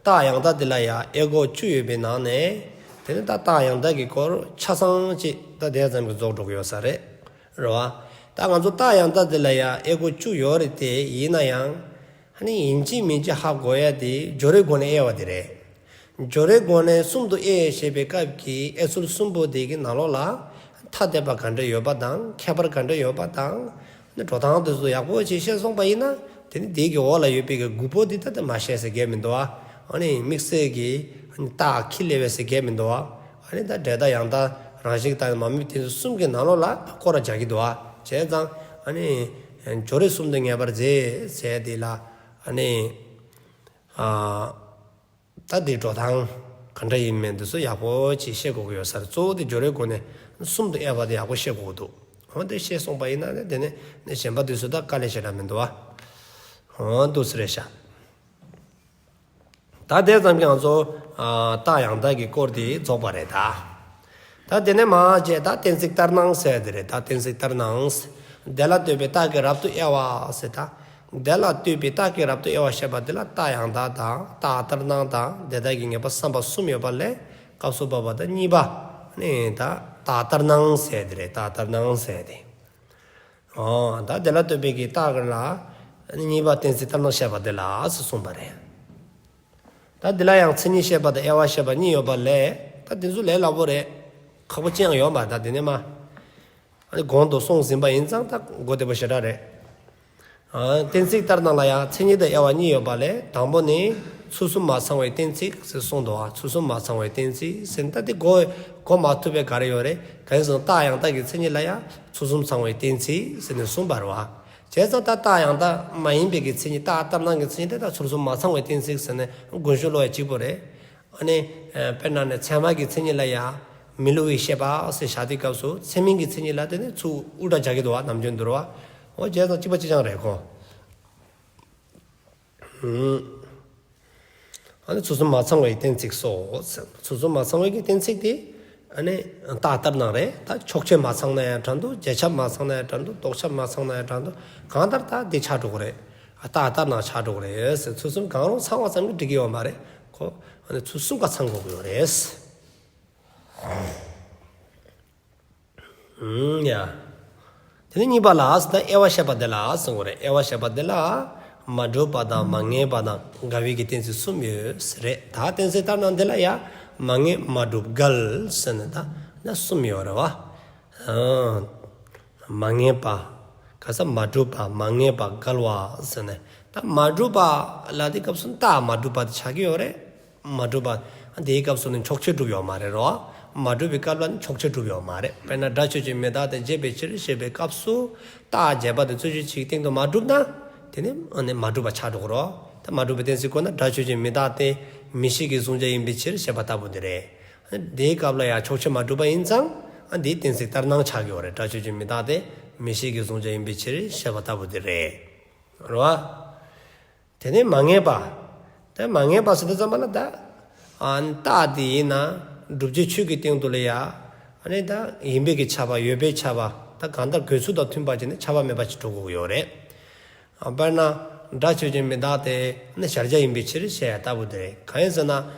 རྟགས་ཡང་དག་འདི་ལ་ཡང་དབྱེ་སྒོ་བཅུ་ཡོད་པའི་ནང་ནས། དེ་ནི་ད་རྟགས་ཡང་དག་གི་སྐོར་ཆ་ཚང་ཅིག་ད་དེ་ཙམ་གྱིས་རྫོགས་འགྲོ་གི་ཡོད་ས་རེད། རེད་བ། ད་ང་ཚོ་རྟགས་ཡང་དག་འདི་ལ་ཡང་དབྱེ་སྒོ་བཅུ་ཡོད་རེད་དེ། ཡིན་ན་ཡང་། ཨ་ནི་ཡིན་གཅིག་མིན་གཅིག་ཧ་གོ་ཡ་དེ་སྦྱོར་བའི་སྒོ་ནས་དབྱེ་བ་དེ་རེད། སྦྱོར་བའི་སྒོ་ནས་གསུམ་དུ་དབྱེ་ཞེས་པའི་སྐབས་ཀྱི་དབྱེ་ཚུལ་གསུམ་པོ་དེ་གི་ནང་ལོགས་ལ་ཐ་དད་པ་ག་འདྲ་ཡོད་པ་དང་། ཁྱད་པར་ག་འདྲ་ཡོད་པ་དང་། ཨ་ནི་འགྲོ་སྟངས་དེ་ཚོ་ཡག་པོ་ཅིག་ཤེས་སོང་པ་ཡིན་ན། དེ་ནི་དེ་གི་འོག་ལ་ཡོད་པའི་གི་དགུ་པོ་དེ་ད་ལྟ་མ་ཤེས་ཟེར་གི་མི་འདུག་ཨ། ཨ་ནི་དམིགས་བསལ་གྱི་ཨ་ནི་རྟགས་ཁྱི་ལས་བས་ཟེར་གི་མི་འདུག་ཨ། ཨ་ནི་ད་འབྲས་རྟགས་ཡང་དག་རང་བཞིན་གྱི་རྟགས་མ་དམིགས་དེ་ཚོ་གསུམ་གྱི་ནང་ལོགས་ལ་སྐོར་ར་རྒྱག་གི་འདུག་ཨ། བྱས་ཙང་ཨ་ནི་སྦྱོར་བའི་གསུམ་དུ་ངེས་པར་མཛད་ཟེར་དེ་ལ། ཨ་ནི། ཨ། ད་འདི་འགྲོ་སྟངས་ག་འདྲ་ཡིན་མིན་འདི་ཚོ་ཡག་པོ་ཅིག་ཤེས་དགོས་ཀྱི་ཡོད་ས་རེད། གཙོ་བོ་དེ་སྦྱོར་བའི་སྒོ་ནས་གསུམ་དུ་དབྱེ་བ་དེ་ཡག་པོ་ཤེས་དགོས་ཀྱི་འདུག་འོ་དེ་ཤེས་སོང་པ་ཡིན་ན་ནི་དེ་ནི་ནི་གཞན་པ་འདི་ཚོ་ད་དཀའ་ལས་ཞེ་དྲག་མི་འདུག་བ། འོ་འདུག་སེ་རེད་ཤག་ད་དེ་ཙམ་གྱིས་ང་ཚོ་ཨ་རྟགས་ཡང་དག་གི་སྐོར་དེ་རྫོགས་པ་རེད་ད། ད་དེ་ནས་མར་བྱས་ད་གཏན་ཚིགས་ལྟར་སྣང་ཟེར་དེ་རེད། ད་གཏན་ཚིགས་ལྟར་སྣང་། དེ་ལ་ལྟོས་པའི་རྟགས་ཀྱིས་རབ་ཏུ་དབྱེ་བ་ཟེར་ད། དེ་ལ་ལྟོས་པའི་རྟགས་ཀྱིས་རབ་ཏུ་དབྱེ་བ་བཤད་པ་འདི་ལ་རྟགས་ཡང་དག་དང་རྟགས་ལྟར་སྣང་དང་དེ་དག་གི་ངེས་པ་བསམ་པ་གསུམ་ཡོད་པ་ལས་སྐབས་སུ་བབ་པ་དང་གཉིས་པ། ནི་ད་རྟགས་ལྟར་སྣང་ཟེར་དེ་རེད། རྟགས་ལྟར་སྣང་ཟེར་དེ། ཨོ། ད་དེ་ལ་ལྟོས་པའི་གི་རྟགས་ཀྱི་ལ། གཉིས་པ་གཏན་ཚིགས་ལྟར་སྣང་བཤད་པ་དེ་ལ་ཟེར་གསུངས་པ་རེད། ད་འདི་ལ་ཡང་མཚན་ཉིད་བཤད་པ་དང་དབྱེ་བ་བཤད་པ་གཉིས་ཡོད་པ་ལས། ད་འདི་ཚོ་ལས་སླ་པོ་རེད། ཁག་པོ་ཅི་ཡང་ཡོད་མ་རེད། ད་འདི་ནས་མ། ཨ་ནི་གོང་དུ་གསུངས་ཟིན་པ་ཡིན་ཙང་ད་གོ་བདེ་པོ་ཞེ་དྲག་རེད། ཨ། གཏན་ཚིགས་ལྟར་སྣང་ལ་ཡང་མཚན་ཉིད་དང་དབྱེ་བ་གཉིས་ཡོད་པ་ལས། དང་པོ་ནི་ཚུལ་གསུམ་མ་ཚང་བའི་གཏན་ཚིགས་ཟེར་གསུངས་འདུག་བ། ཚུལ་གསུམ་མ་ཚང་བའི་གཏན་ཚིགས་ཟེར་ན་ད་དེ་གོ་གོ་མ་ཐུབ་པའི་ག་རེ་ཡོད་རེད། གང་ཡིན་ཟེར་ན་རྟགས་ཡང་དག་གི་མཚན་ཉིད་ལ་ཡང་ཚུལ་གསུམ་ཚང་བའི་གཏན་ཚིགས་ཟེར་ནས་གསུངས་པ་རེད་བ། བྱས་ཙང་ད་རྟགས་ཡང་དག་མ་ཡིན་པའི་གི་མཚན་ཉིད། རྟགས་ལྟར་སྣང་གི་མཚན་ཉིད་དེ་ད་ཚུལ་གསུམ་མ་ཚང་བའི་གཏན་ཚིགས་ཟེར་ནས་དགོངས་ཞུ་ལོ་ཡ་གཅིག་པོ་རེད། ཨ་ནི། ཨ། དཔེར་ན་ནི་ཚད་མ་གི་མཚན་ཉིད་ལ་ཡང་མི་སླུ་བའི་ཤེས་པ་ཟེར་བཞག་དུས་སྐབས་སུ་ཚད་མིན་གྱི་མཚན་ཉིད་ལ་དེ་ནི་ཚུར་དབུ་སྐྲ་རྒྱག་གི་འདུག་བ། ནམ་རྒྱུན་འདུག་བ། འོ་བྱས་ཙང་གཅིག་པ་གཅིག་རྐྱང་རེད་གོ། ཨ་ནི་ཚུལ་གསུམ་མ་ཚང་བའི་གཏན་ཚིགས་སོ། ཚུལ་གསུམ་མ་ཚང་བའི་གི་གཏན་ཚིགས་དེ་ཨ་ནི་རྟགས་ལྟར་སྣང་རེད། ད་ཕྱོགས་ཆོས་མ་ཚང་ན་ཡང་འདྲ་འདུག་རྗེས་ཁྱབ་མ་ཚང་ན་ཡང་འདྲ་འདུག་ལྡོག་ཁྱབ་མ་ཚང་ན་ཡང་འདྲ་འདུག་གང་ལྟར་ད་དེ་ཆགས་འགྲོ་གི་རེད། རྟགས་ལྟར་སྣང་ཆགས་འགྲོ་གི་རེད་ཟེར། ཚུལ་གསུམ་གང་རུང་ཚང་བ་ཙམ་གྱིས་འགྲིག་གི་ཡོད་མ་རེད་ཁོ། ཨ་ནི་ཚུལ་གསུམ་ཀ་ཚང་དགོས་ཀྱི་ཡོད་རེད། ཨུམ། ཡ། དེ་ནས་གཉིས་པ་ལ་ཟེར་ན་དབྱེ་བ་བཤད་པ་འདི་ལ་གསུང་གི་རེད། དབྱེ་བ་བཤད་པ་འདི་ལ་མ་གྲུབ་པ་དང་མ་ངེས་པ་དང་འགལ་བའི་གི་གཏན་ཚིགས་གསུམ་ཡོད་ཟེར་རེད། ད་གཏན་ཚིགས་ལྟར་སྣང་འདི་ལ་ཡ་མ་ངེས་མ་གྲུབ་འགལ་ཟེར་ནས་ད་ན་གསུམ་ཡོད་རེད་བ། ཨང་། མ་ངེས་པ། ག་ས་མ་གྲུབ་པ་མ་ངེས་པ་འགལ་བ་ཟེར་ནས། ད་མ་གྲུབ་པ་ལ་དེ་སྐབས་སུ་རྟགས་མ་གྲུབ་པ་དེ་ཆགས་ཀྱི་ཡོད་རེད། མ་གྲུབ་པ། དེའི་སྐབས་སུ་ནི་ཕྱོགས་ཆོས་གྲུབ་ཡོད་མ་རེད་རོ། མ་གྲུབ་པའི་སྐབས་ལ་ནི་ཕྱོགས་ཆོས་གྲུབ་ཡོད་མ་རེད། དཔེར་ན་སྒྲ་ཆོས་ཅན་མི་རྟག་སྟེ་བྱས་པའི་ཕྱིར་ཞེས་པའི་སྐབས་སུ། རྟགས་བྱས་པ་དེ་རྩོད་གཞི་གཅིག་གི་སྟེང་དུ་མ་གྲུབ་ན། དེ་ནི་ཨ་ནི་མ་གྲུབ་པ་ཆགས་འགྲོ་གི་རོ། ད་མ་གྲུབ་པའི་གཏན་ཚིགས་བཀོད་ན་སྒྲ་ཆོས་ཅན་མི་རྟག་སྟེ་མིག་ཤེས་ཀྱི་གཟུང་བྱ་ཡིན་པའི་ཕྱིར་ཞེས་པ་ལྟ་བུ་དེ་རེད། དེའི་སྐབས་ལ་ཡང་ཕྱོགས་ཆོས་མ་གྲུབ་པ་ཡིན་ཙང་། ཨ་འདིའི་གཏན་ཚིགས་ལྟར་སྣང་ཆགས་ཀྱི་ཡོད་རེད། སྒྲ་ཆོས་ཅན་མི་རྟག་སྟེ་མིག་ཤེས་ཀྱི་གཟུང་བྱ་ཡིན་པའི་ཕྱིར་ཞེས་པ་ལྟ་བུ་དེ་རེད། རེད་བ། དེ་ནས་མ་ངེས་པ། དེ་མ་ངེས་པ་ཟེར་དུས་ཙམ་པ་ལ་ད། ཨ་རྟགས་དེ་ཡིན་ན་བསྒྲུབ་བྱའི་ཆོས་ཀྱི་སྟེང་དུ་ལ་ཡ། ཨ་ནི་ད་ཡིན་པའི་གི་ཁྱབ་པ་ཡོད་པའི་ཁྱབ་པ་ད་གང་ལྟར་འགོད་ཚུལ་དང་མཐུན་པ་བྱས་ནས་ཁྱབ་པ་མེད་པ་ཞིག་འགྲོ་དགོས་ཀྱི་ཡོད་རེད། དཔེར་ན། སྒྲ་ཆོས་ཅན་མི་རྟག་སྟེ་ནི་གཞལ་བྱ་ཡིན་པའི་ཕྱིར་ཞེས་ཡ་ལྟ་བུ་དེ་རེད། གང་ཡིན་ཟེར་ན།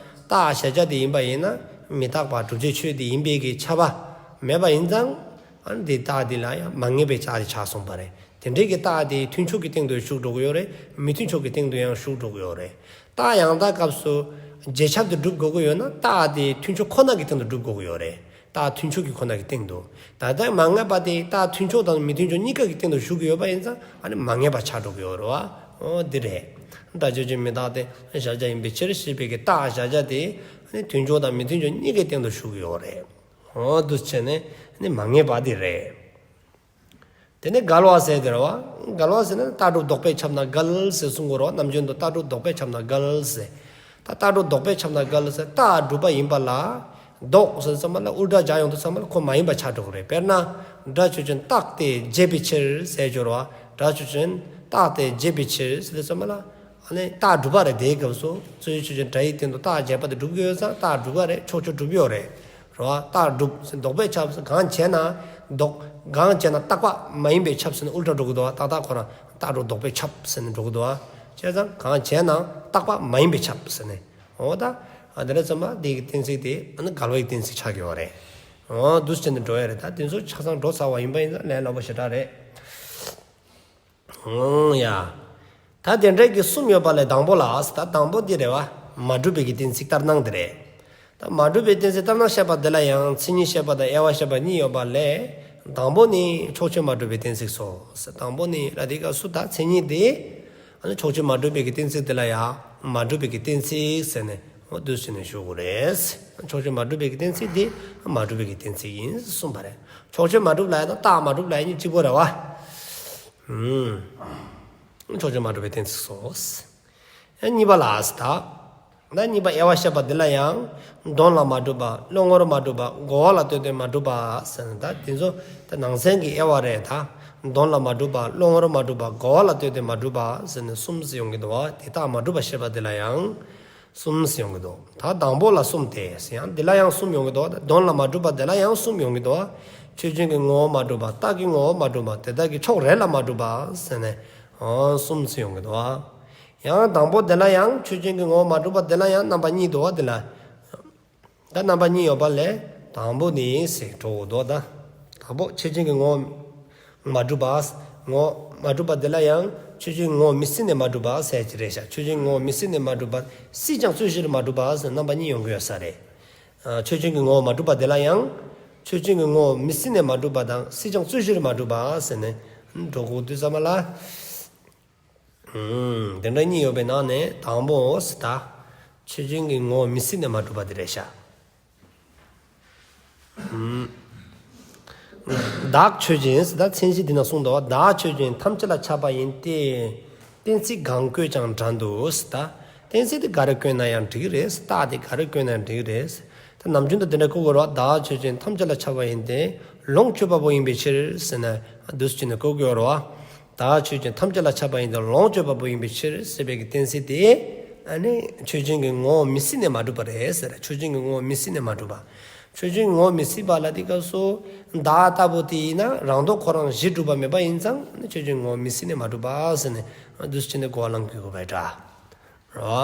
རྟགས་གཞལ་བྱ་དེ་ཡིན་པ་ཡིན་ན་མི་རྟག་པ་བསྒྲུབ་བྱའི་ཆོས་དེ་ཡིན་པའི་གི་ཁྱབ་པ་མེད་པ་ཡིན་ཙང་། ཨ་ནི་དེ་རྟགས་དེ་ལ་ཡང་མ་ངེས་པའི་རྟགས་དེ་ཆགས་སོང་བ་རེད། དེ་འདྲའི་གི་རྟགས་དེ་མཐུན་ཕྱོགས་ཀྱི་སྟེང་དུ་ཞུགས་འགྲོ་གི་ཡོད་རེད། མི་མཐུན་ཕྱོགས་ཀྱི་སྟེང་དུ་ཡང་ཞུགས་འགྲོ་གི་ཡོད་རེད། རྟགས་ཡང་དག་སྐབས་སུ་རྗེས་ཁྱབ་དེ་སྒྲུབ་དགོས་ཀྱི་ཡོད་ན་རྟགས་དེ་མཐུན་ཕྱོགས་ཁོ་ན་གི་སྟེང་དུ་སྒྲུབ་དགོས་ཀྱི་ཡོད་རེད། རྟགས་མཐུན་ཕྱོགས་ཀྱི་ཁོ་ན་གི་སྟེང་དུ། ད་ལྟ་མ་ངེས་པ་དེ་རྟགས་མཐུན་ཕྱོགས་དང་མི་མཐུན་ཕྱོགས་གཉིས་ཀ་གི་སྟེང་དུ་ཞུགས་ཀྱི་ཡོད་པ་ཡིན་ཙང་ཨ་ནི་མ་ངེས་པ་ཆགས་འགྲོ་གི་ཡོད་རེད་བ། འོ་འདི་རེད། རྟགས་ཆོས་ཅན་མི་རྟག་སྟེ་གཞལ་བྱ་ཡིན་པའི་ཕྱིར་ཞེས་པའི་གི་རྟགས་གཞལ་བྱ་དེ་ཨ་ནི་མཐུན་ཕྱོགས་དང་མི་མཐུན་ཕྱོགས་གཉིས་ཀའི་སྟེང་དུ་ཞུགས་ཀྱི་ཡོད་རེད། འོ་འདུ་བྱས་ནས་ཨ་ནི་མ་ངེས་པ་འདི་རེད། དེ་ནས་འགལ་བ་ཟེར་དེ་རེད་བ། འགལ་བ་ཟེར་ན་རྟགས་སྒྲུབ་ལྡོག་པས་ཁྱབ་ན་འགལ་ཟེར་གསུང་གི་རེད་བ། ནམ་རྒྱུན་དུ་རྟགས་སྒྲུབ་ལྡོག་པས་ཁྱབ་ན་འགལ་ཟེར། ད་རྟགས་སྒྲུབ་ལྡོག་པས་ཁྱབ་ན་འགལ་ཟེར་རྟགས་སྒྲུབ་པ་ཡིན་པ་ལ། ལྡོག་ཟེར་ཙམ་པ་ལ་དབུ་སྐྲ་རྒྱག་ཡོང་དུས་ཙམ་པ་ལ་ཁོ་མ་ཡིན་པ་ཆགས་འགྲོ་གི་རེད། དཔེར་ན། སྒྲ་ཆོས་ཅན་རྟག་སྟེ་བྱས་པའི་ཕྱིར་ཟེར་སྦྱོར་བ། སྒྲ་ཆོས་ཅན་རྟག་སྟེ་བྱས་པའི་ཕྱིར་ཟེར་དུས་ཙམ་པ་ལ། ཨ་ནི་རྟགས་སྒྲུབ་པ་རེད། དེའི་སྐབས་སུ་རྩོད་གཞི་ཆོས་ཅན་སྒྲ་ཡི་སྟེང་དུ་རྟགས་བྱས་པ་དེ་སྒྲུབ་ཀྱི་ཡོད་ཙང་རྟགས་སྒྲུབ་པ་རེད། ཕྱོགས་ཆོས་སྒྲུབ་ཡོད་རེད། རེད་བ། རྟགས་སྒྲུབ་ཟེར་ལྡོག་པས་ཁྱབ་ཟེར་གང་བྱས་ན་ལྡོག་གང་བྱས་ན་རྟག་པ་མ་ཡིན་པས་ཁྱབ་ཟེར་ནས་དབུ་སྐྲ་འགྲོ་གི་འདུག་བ། ཏག་ཏག་ཁོ་རང་རྟགས་སྒྲུབ་ལྡོག་པས་ཁྱབ་ཟེར་ནས་འགྲོ་གི་འདུག་བ། བྱས་ཙང་གང་བྱས་ན་རྟག་པ་མ་ཡིན་པས་ཁྱབ་ཟེར་ནས། འོ་ད། ཨ་དེ་འདྲ་ཙམ་པ་འདི་གི་གཏན་ཚིགས་དེ་ཨ་ནི་འགལ་བའི་གཏན་ཚིགས་ཆགས་ཀྱི་ཡོད་རེད། འོ་འདུ་བྱས་ནས་འགྲོ་ཡ་རེད། ད་དེ་ཚོ་ཆ་ཚང་འགྲོ་ཚར་བ་ཡིན་པ་ཡིན་ཙང་ལས་སླ་པོ་ཞེ་དྲག་རེད། ཨང་ཡ། ད་དེ་འདྲའི་གི་གསུམ་ཡོད་པ་ལས་དང་པོ་ལ། ད་དང་པོ་འདི་རེད་བ། མ་གྲུབ་པའི་གི་གཏན་ཚིགས་ལྟར་སྣང་འདི་རེད། ད་མ་གྲུབ་པའི་གཏན་ཚིགས་ལྟར་སྣང་བཤད་པ་འདི་ལ་ཡང་མཚན་ཉིད་བཤད་པ་དང་དབྱེ་བ་བཤད་པ་གཉིས་ཡོད་པ་ལས། དང་པོ་ནི་ཕྱོགས་ཆོས་མ་གྲུབ་པའི་གཏན་ཚིགས་སོ། དང་པོ་ནི་ལ་དེའི་སྐབས་སུ་ད་མཚན་ཉིད་དེ། ཨ་ནི་ཕྱོགས་ཆོས་མ་གྲུབ་པའི་གི་གཏན་ཚིགས་འདི་ལ་ཡང་མ་གྲུབ་པའི་གི་གཏན་ཚིགས་ཟེར་ནས་འོ་འདུ་བྱས་ནས་ཞུ་དགོས་རེད། ཕྱོགས་ཆོས་མ་གྲུབ་པའི་གི་གཏན་ཚིགས་འདི་མ་གྲུབ་པའི་གི་གཏན་ཚིགས་ཡིན་གསུངས་པ་རེད། ཕྱོགས་ཆོས་མ་གྲུབ་ལ་ཡང་དང་རྟགས་མ་གྲུབ་ལ་ཡང་གཉིས་གཅིག་པོ་རེད་བ། ཨུམ། ཕྱོགས་ཆོས་མ་གྲུབ་པའི་གཏན་ཚིགས་སོ། ཨ་གཉིས་པ་ལ་ཟེར་ད། ད་གཉིས་པ་དབྱེ་བ་བཤད་པ་འདི་ལ་ཡང་། དོན་ལ་མ་གྲུབ་པ། བློ་ངོར་མ་གྲུབ་པ། གོ་བ་ལ་ལྟོས་ཏེ་མ་གྲུབ་པ་ཟེར་ནས། ད་དེ་ཚོ་ད་ནང་གསེས་ཀྱི་དབྱེ་བ་རེད་ད། དོན་ལ་མ་གྲུབ་པ། བློ་ངོར་མ་གྲུབ་པ། གོ་བ་ལ་ལྟོས་ཏེ་མ་གྲུབ་པ་ཟེར་ནས་གསུམ་ཟེར་ཡོང་གི་འདུག་བ། དེ་རྟགས་མ་གྲུབ་པ་བཤད་པ་འདི་ལ་ཡང་གསུམ་ཟེར་ཡོང་གི་འདུག་ད་དང་པོ་ལ་གསུམ་སྟེ་ཟེར་ཡང་འདི་ལ་ཡང་གསུམ་ཡོང་གི་འདུག་ད་དོན་ལ་མ་གྲུབ་པ་འདི་ལ་ཡང་གསུམ་ཡོང་གི་འདུག་བ། ཆོས་ཅན་གྱི་ངོ་བོ་མ་གྲུབ་པ། རྟགས་ཀྱི་ངོ་བོ་མ་གྲུབ་པ། དེ་དག་གི་ཕྱོགས་རེ་ལ་མ་གྲུབ་པ་ཟེར་ནས་འོ་གསུམ་ཟེར་ཡོང་གི་འདུག་བ། ཡང་དང་པོ་དེ་ལ་ཡང་ཆོས་ཅན་གྱི་ངོ་བོ་མ་གྲུབ་པ་དེ་ལ་ཡང་རྣམ་པ་གཉིས་འདུག་བ། དེ་ལ། ད་རྣམ་པ་གཉིས་ཡོད་པ་ལས་དང་པོ་ནི་ཟེར་འགྲོ་འདུག་ད་དང་པོ་ཆོས་ཅན་གྱི་ངོ་བོ་མ་གྲུབ་པ། ངོ་བོ་མ་གྲུབ་པ་དེ་ལ་ཡང་ཆོས་ཅན་གྱི་ངོ་བོ་མི་སྲིད་ནས་མ་གྲུབ་པ་ཟེར་གྱི་རེད་ཤག་ཆོས་ཅན་གྱི་ངོ་བོ་མི་སྲིད་ནས་མ་གྲུབ་པ། སྲིད་ཀྱང་རྩོད་གཞིར་མ་གྲུབ་པ་ཟེར་རྣམ་པ་གཉིས་ཡོང་གི་ཡོད་ས་རེད། ཨ། ཆོས་ཅན་གྱི་ངོ་བོ་མ་གྲུབ་པ་དེ་ལ་ཡང་། ཆོས་ཅན་གྱི་ངོ་བོ་མི་སྲིད་ནས་མ་གྲུབ་པ་དང་སྲིད་ཀྱང་རྩོད་གཞིར་མ་གྲུབ་པ་ཟེར་ནས་འགྲོ་དགོས་དུས་ཙམ་པ་ལ། དེ་འདྲ་གཉིས་ཡོད་པའི་ནང་ནས་དང་པོ་ཟེར་ད། ཆོས་ཅན་གྱི་ངོ་བོ་མི་སྲིད་ནས་མ་གྲུབ་པ་དེ་རེད་ཤག་བདག་ཆོས་ཅན་ཟེར་ད་མཚན་གཞི་འདི་ན་གསུངས་འདུག་བདག་ཆོས་ཅན་ཐམས་ཅད་ལ་ཁྱབ་པ་ཡིན་ཏེ། གཏན་ཚིགས་གང་བཀོད་ཀྱང་འདྲ་འདུག་ཟེར་ད། གཏན་ཚིགས་དེ་ག་རེ་བཀོད་ན་ཡང་འགྲིག་གི་རེད་ཟེར། རྟགས་དེ་ག་རེ་བཀོད་ན་ཡང་འགྲིག་གི་རེད་ཟེར། ད་ནམ་རྒྱུན་དུ་འདི་འདྲ་བཀོད་དགོས་རེད་བ། བདག་ཆོས་ཅན་ཐམས་ཅད་ལ་ཁྱབ་པ་ཡིན་ཏེ། ལོངས་སྤྱོད་པ་པོ་ཡིན་པའི་ཕྱིར་ཟེར་ན་འདུག་སེ་བྱས་ནས་བཀོད་དགོས་རེད་བ། བདག་ཆོས་ཅན་ཐམས་ཅད་ལ་ཁྱབ་པ་ཡིན་ཏེ་ལོངས་སྤྱོད་པ་པོ་ཡིན་པའི་ཕྱིར་ཟེར་བའི་གི་གཏན་ཚིགས་དེ། ཨ་ནི་ཆོས་ཅན་གྱི་ངོ་བོ་མི་སྲིད་ནས་མ་གྲུབ་པ་རེད་ཟེར། ཆོས་ཅན་གྱི་ངོ་བོ་མི་སྲིད་ནས་མ་གྲུབ་པ། ཆོས་ཅན་ངོ་བོ་མི་སྲིད་པ་ལ་དེ་སྐབས་སུ་བདག་ལྟ་བུ་དེ་ཡིན་ན་རང་ལྡོག་ཁོ་རང་གཞི་གྲུབ་པ་མེད་པ་ཡིན་ཙང་ཆོས་ཅན་ངོ་བོ་མི་སྲིད་ནས་མ་གྲུབ་པ་ཟེར་ནས་འདུག་སེ་བྱས་ནས་གོ་བ་བླང་དགོས་པའི་འདྲ། རོ།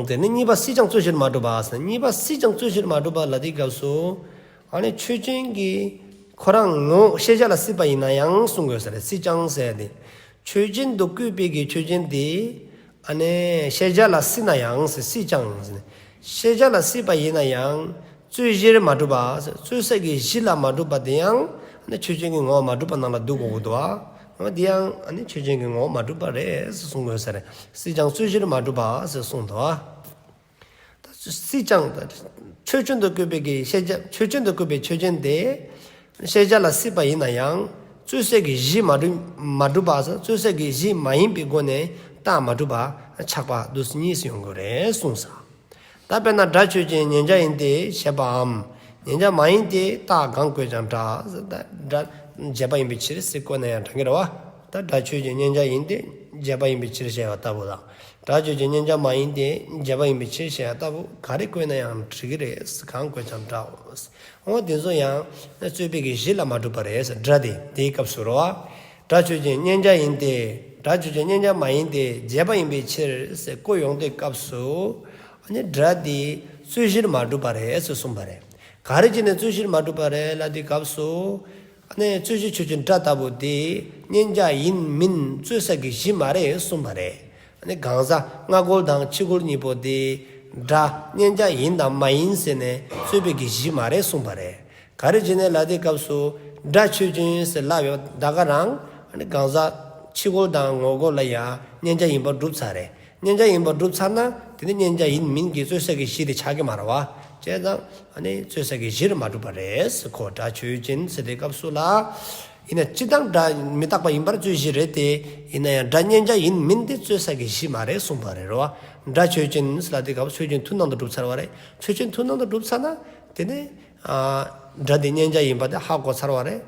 དེ་ནས་གཉིས་པ་སྲིད་ཀྱང་རྩོད་གཞིར་མ་གྲུབ་པ་ཟེར། གཉིས་པ་སྲིད་ཀྱང་རྩོད་གཞིར་མ་གྲུབ་པ་ལ་དེ་སྐབས་སུ། ཨ་ནི་ཆོས་ཅན་གྱི་ཁོ་རང་ངོ་ཤེས་བྱ་ལ་སྲིད་པ་ཡིན་ན་ཡང་གསུང་དགོས་ཟེར། སྲིད་ཀྱང་ཟེར་ཏེ། ཆོས་ཅན་དུ་བཀོད་པའི་གི་ཆོས་ཅན་དེ། ཨ་ནི་ཤེས་བྱ་ལ་སྲིད་ན་ཡང་ཟེར། སྲིད་ཀྱང་ཟེར། ཤེས་བྱ་ལ་སྲིད་པ་ཡིན་ན་ཡང་རྩོད་གཞིར་མ་གྲུབ་པ་ཟེར། རྩོད་ས་གི་གཞི་ལ་མ་གྲུབ་པ་དེ་ཡང་ཨ་ནི་ཆོས་ཅན་གྱི་ངོ་བོ་མ་གྲུབ་པ་ནང་ལ་འདུ་དགོས་ཀྱི་འདུག་བ། འོ་དེ་ཡང་ཨ་ནི་ཆོས་ཅན་གྱི་ངོ་བོ་མ་གྲུབ་པ་རེད་ཟེར་གསུང་དགོས་ས་རེད། སྲིད་ཀྱང་རྩོད་གཞིར་མ་གྲུབ་པ་ཟེར་གསུངས་འདུག་བ། ད་སྲིད་ཀྱང་ཆོས་ཅན་དུ་བཀོད་པའི་གི་ཤེས་བྱ། ཆོས་ཅན་དུ་བཀོད་པའི་ཆོས་ཅན་དེ། ཤེས་བྱ་ལ་སྲིད་པ་ཡིན་ན་ཡང་རྩོད་ས་གི་གཞི་མ་གྲུབ་མ་གྲུབ་པ་ཟེར། རྩོད་ས་གི་གཞི་མ་ཡིན་པའི་སྒོ་ནས་རྟགས་མ་གྲུབ་པ་ཆགས་པ་འདུག་སེ་གཉིས་སུ་ཡོང་དགོས་རེད་གསུངས་ས། ད་དཔེར་ན་སྒྲ་ཆོས་ཅན་མཉན་བྱ་ཡིན་ཏེ་ཞེས་པའམ། མཉན་བྱ་མ་ཡིན་ཏེ་རྟགས་གང་བཀོད་ཀྱང་འདྲ་ཟེར། ད་སྒྲ་བྱས་པ་ཡིན་པའི་ཕྱིར་ཟེར་བཀོད་ན་ཡང་འདྲ་གི་རེད་བ། ད་སྒྲ་ཆོས་ཅན་མཉན་བྱ་ཡིན་ཏེ་བྱས་པ་ཡིན་པའི་ཕྱིར་ཞེས་པ་ལྟ་བུ་དང་། སྒྲ་ཆོས་ཅན་མཉན་བྱ་མ་ཡིན་ཏེ་བྱས་པ་ཡིན་པའི་ཕྱིར་ཞེས་པ་ལྟ་བུ་ག་རེ་བཀོད་ན་ཡང་འགྲིག་གི་རེད། གང་བཀོད་ཀྱང་འདྲའོ། འོ་དེ་ཚོ་ཡང་རྩོད་པའི་གི་གཞི་ལ་མ་གྲུབ་པ་རེད་ཟེར། སྒྲ་དེ་དེའི་སྐབས་སུ་རེད་བ། སྒྲ་ཆོས་ཅན་མཉན་བྱ་ཡིན་ཏེ། སྒྲ་ཆོས་ཅན་མཉན་བྱ་མ་ཡིན་ཏེ་བྱས་པ་ཡིན་པའི་ཕྱིར་ཟེར་བཀོད་ཡོང་དུས་སྐབས་སུ། ཨ་ནི་སྒྲ་དེ་རྩོད་གཞིར་མ་གྲུབ་པ་རེད་ཟེར་གསུངས་པ་རེད། ག་རེ་བྱས་ནས་རྩོད་གཞིར་མ་གྲུབ་པ་རེད་ལབ་དུས་སྐབས་སུ། ཨ་ནི་རྩོད་གཞི་ཆོས་ཅན་སྒྲ་ལྟ་བུ་དེ་མཉན་བྱ་ཡིན་མིན་རྩོད་ས་གི་གཞི་མ་རེད་གསུངས་པ་རེད། ཨ་ནི་གང་ཟག་སྔ་རྒོལ་དང་ཕྱི་རྒོལ་གཉིས་པོ་དེ་སྒྲ་མཉན་བྱ་ཡིན་དང་མ་ཡིན་ཟེར་ནས་རྩོད་པའི་གི་གཞི་མ་རེད་གསུངས་པ་རེད། ག་རེ་བྱས་ནས་ལབ་དུས་སྐབས་སུ་སྒྲ་ཆོས་ཅན་ཟེར་ལབ་ཡོད་ད་ག་རང་། ཨ་ནི་གང་ཟག་ཕྱི་རྒོལ་དང་ངོ་རྒོལ་ལ་ཡང་མཉན་བྱ་ཡིན་པར་གྲུབ་ཚར་རེད། མཉན་བྱ་ཡིན་པར་གྲུབ་ཚར་ན་དེ་ནི་མཉན་བྱ་ཡིན་མིན་གྱི་རྩོད་ས་གི་གཞི་དེ་ཆགས་ཀྱི་མ་རེད་བ། བྱས་ཙང་ཨ་ནི་རྩོད་ས་གི་གཞིར་མ་གྲུབ་པ་རེད་ཟེར། ཁོ་སྒྲ་ཆོས་ཅན་ཟེར་དུས་སྐབས་སུ་ལ། ཡིན་ན་སྤྱིར་བཏང་སྒྲ་མི་རྟག་པ་ཡིན་པར་རྩོད་གཞི་རེད་དེ། ཡིན་ན་ཡང་སྒྲ་མཉན་བྱ་ཡིན་མིན་དེ་རྩོད་ས་གི་གཞི་མ་རེད་གསུངས་པ་རེད་རོ། སྒྲ་ཆོས་ཅན་ཟེར་ལབ་དུས་སྐབས་ཆོས་ཅན་མཐུན་སྣང་དུ་གྲུབ་ཚར་བ་རེད། ཆོས་ཅན་མཐུན་སྣང་དུ་གྲུབ་ཚར་ན་དེ་ནི། ཨ། སྒྲ་དེ་མཉན་བྱ་ཡིན་པ་དེ་ཧ་གོ་ཚར་བ་རེད།